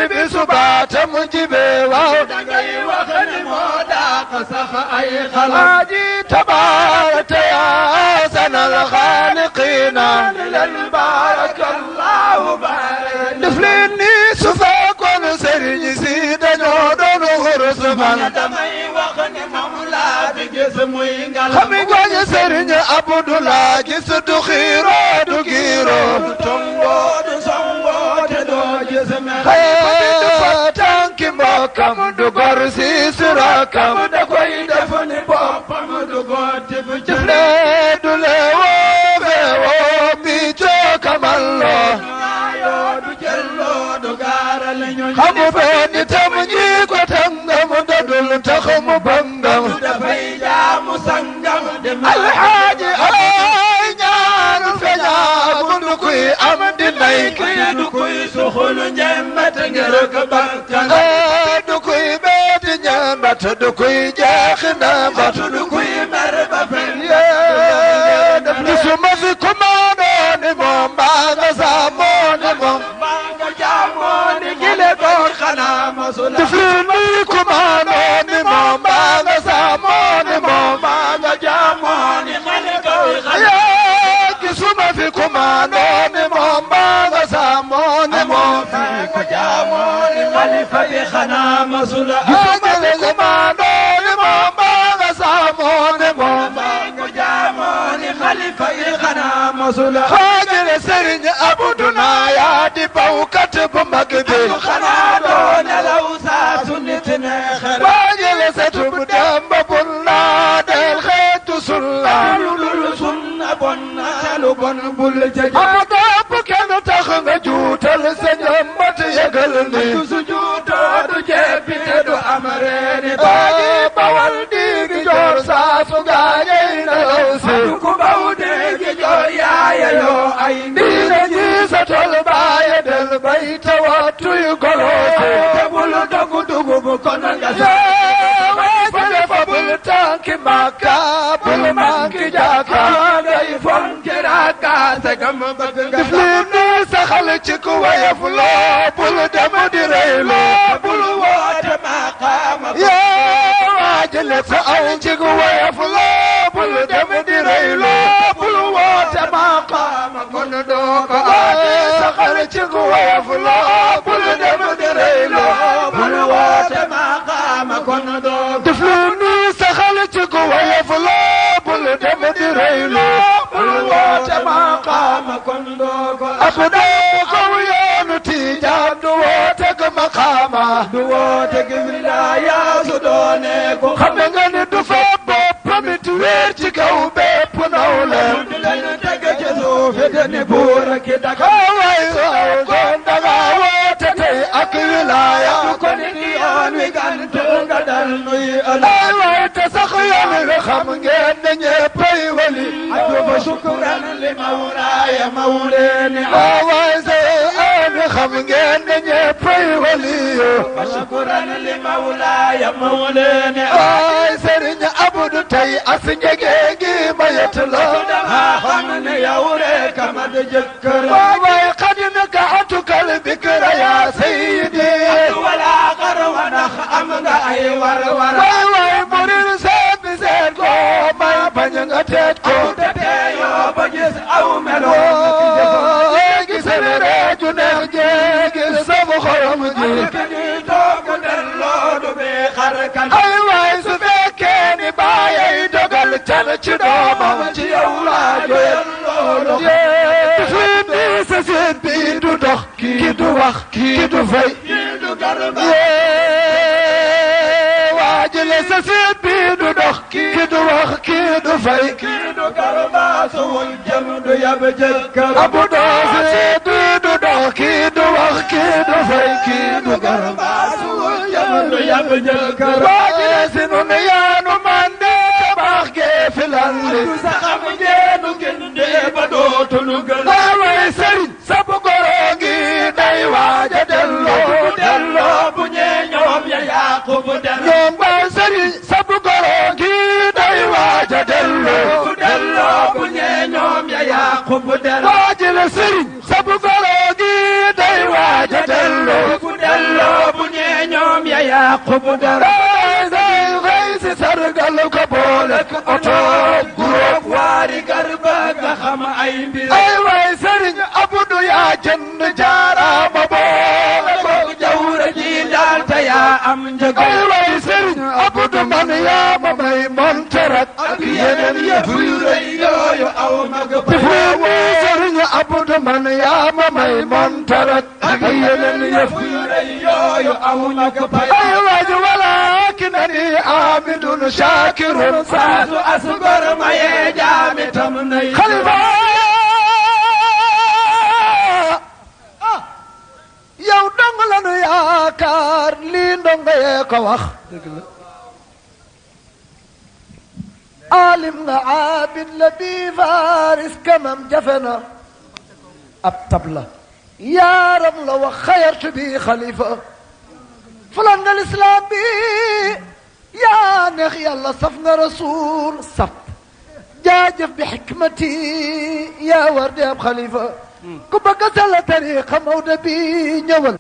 baatam jibe waaw dangay wax ni moo dàq sax ay xalam Alaaji tabaaraka yaa sanal xaaliqiina leen barakallahu barak def leen ni su fekkoon sëriñ si dañoo doon xurus man damay wax ni moom laa fi gis muy ngalam xam nga ñu sëriñ Abdullah gis du xiiro du giiro tongoo du songoo te doo gis mer tànki mbokkam du gor si surakam da koy def ni boppam du gotti bu jëf lee du lee woo fee woo bi cookamal loo yoo du jëlloo du gaaral ñu xamu doon itam ñi ko tàngam dadul tax mu bangam dafay jaamu sangam alxaaji ay ñaanul feñaagu du kuy am di nay kii du kuy suxulu njembat ngir ko bakkan du kuy beeti ñambat du kuy jaaxi nambat du kuy mer ba fen gisuma fi kumaanoo ni moom mbaa nga saamoo ni moom mbaa nga jaamoo ni gile góor xanaa masula tifli kumaanoo ni moom mbaa nga saamoo ni moom mbaa nga jaamoo ni xale góor xanaa gisuma fi kumaanoo ni moom mbaa nga saamoo ni moom mbaa nga jaamoo ni xalifa bi xanaa masula gisuma fi kumaanoo ni moom mbaa nga saamoo ni moom mbaa nga jaamoo ni xalifa bi xanaa masula xaajale sëriñ Abdu naa yaa di bawkat bu mag bi xanaa doo nelaw saa su nit ne xel xaajale sëtu bu dem ba bun naa del xeetu sulla lu dul sunna bon na lu bon bul ca ama dàpp kenn tax nga juutal sa njëmbat yëgal ni su juutoo du jeppi te du am reeni baaji bawal diigi joor saa su gaañey na law si ku baw déegi joor yaaya yoo ay diina ji sa tol baaye del bay tawattuy goloosi te bul dogu dugub kon nga waajale fa bul tànki Makka bul manki jaaka ngay fonki raaka sa gam bëgg nga def leen ni saxal ci ku wayef loo bul dem di reyloo bul woote maqaama waajale fa aw ci ku wayef loo bul dem di reyloo bul woote maqaama kon doo ko aade saxal ci ku wayef loo bul dem di reyloo bul woote maqaama kon doo def leen ni saxal ci ku wayef loo bul dem di reyloo bul woote maqaama kon doo ko ak doo ko yoonu Tijaan du woote ko maqaama du woote gi wilaaya su doone ko xam nga ni du fa boppam it wéer ci kaw bépp nawle di leen teg ci suuf te ni buur ki daka waay waay kon danga woote tey ak wilaaya ko ni yoon wi gantu nga dal nuy ay waay te sax yoon wi xam ngeen ne ñeppay wali ajuba shukran li mawlaaya mawleeni waay xam ngeen ne ñeppay wali shukran li mawlaaya mawleeni ay Sëriñ Abdu tey as njege gi mayet la dama xam ne yow rek ma di jëkkër waay xadina ka atukal bikra yaa sayyidi wala xar wa ndax am nga ay war waay murir seet bi seet ko may bañ nga teet ko te teeyoo ba gis aw melo gis reeju neex jee gis sama xorom ji ni toogu delloo du bee xar kan ay waay su fekkee ni baayay dogal can ci doomam ci yow laa joyal loolu seet bi sa seet bi du dox kii du wax kii du fay kii du garba waajale sa seet bi du dox kii du wax kii du fay kii du garba suwul jëm du yab jëkkër abu doo seet bi du dox kii du wax kii du fay kii du garba suwul jëm du yab jëkkër waajale si nun yaanu mande baax gee filandi du sa xam ngeenu gindee ba dootunu gën waaway sëriñ sabu goro gi day waaja delloo bu ñee ñoom ya yàqu bu delloo ñoom ba sëriñ sabu goro gi day waaja delloo bu ñee ñoom ya yàqu bu delloo waajale sëriñ sabu goro gi day waaja delloo bu ñee yàqu dara day xëy si sargal ko boole ko oto groupe waari garba nga xam ay mbir ay waay sëriñ Abdu yaa jënd jaaraama boole ko jawra ji daal te yaa am njëg ay waay sëriñ Abdu man yaa ma may montarak ak yeneen yëf yu rëy yooyu aw mag ba sëriñ Abdu man yaa ma may montarak ak yeneen yëf yu rëy yooyu aw mag ba ay waay walakinani amidun shakirun saatu asgar maye jaami tam nay xalifa yow dong la nu yaakaar lii ndongo yee ko wax alim nga abid la bi faris kamam jafe na ab tabla yaaram la wax xayartu bi xalifa fulan nga lislaam bi yaa neex yàlla saf nga rasul saf jaajëf bi xikmati yaa war di ab xalifa ku bëgg sala tariqa Maodo bi ñëwal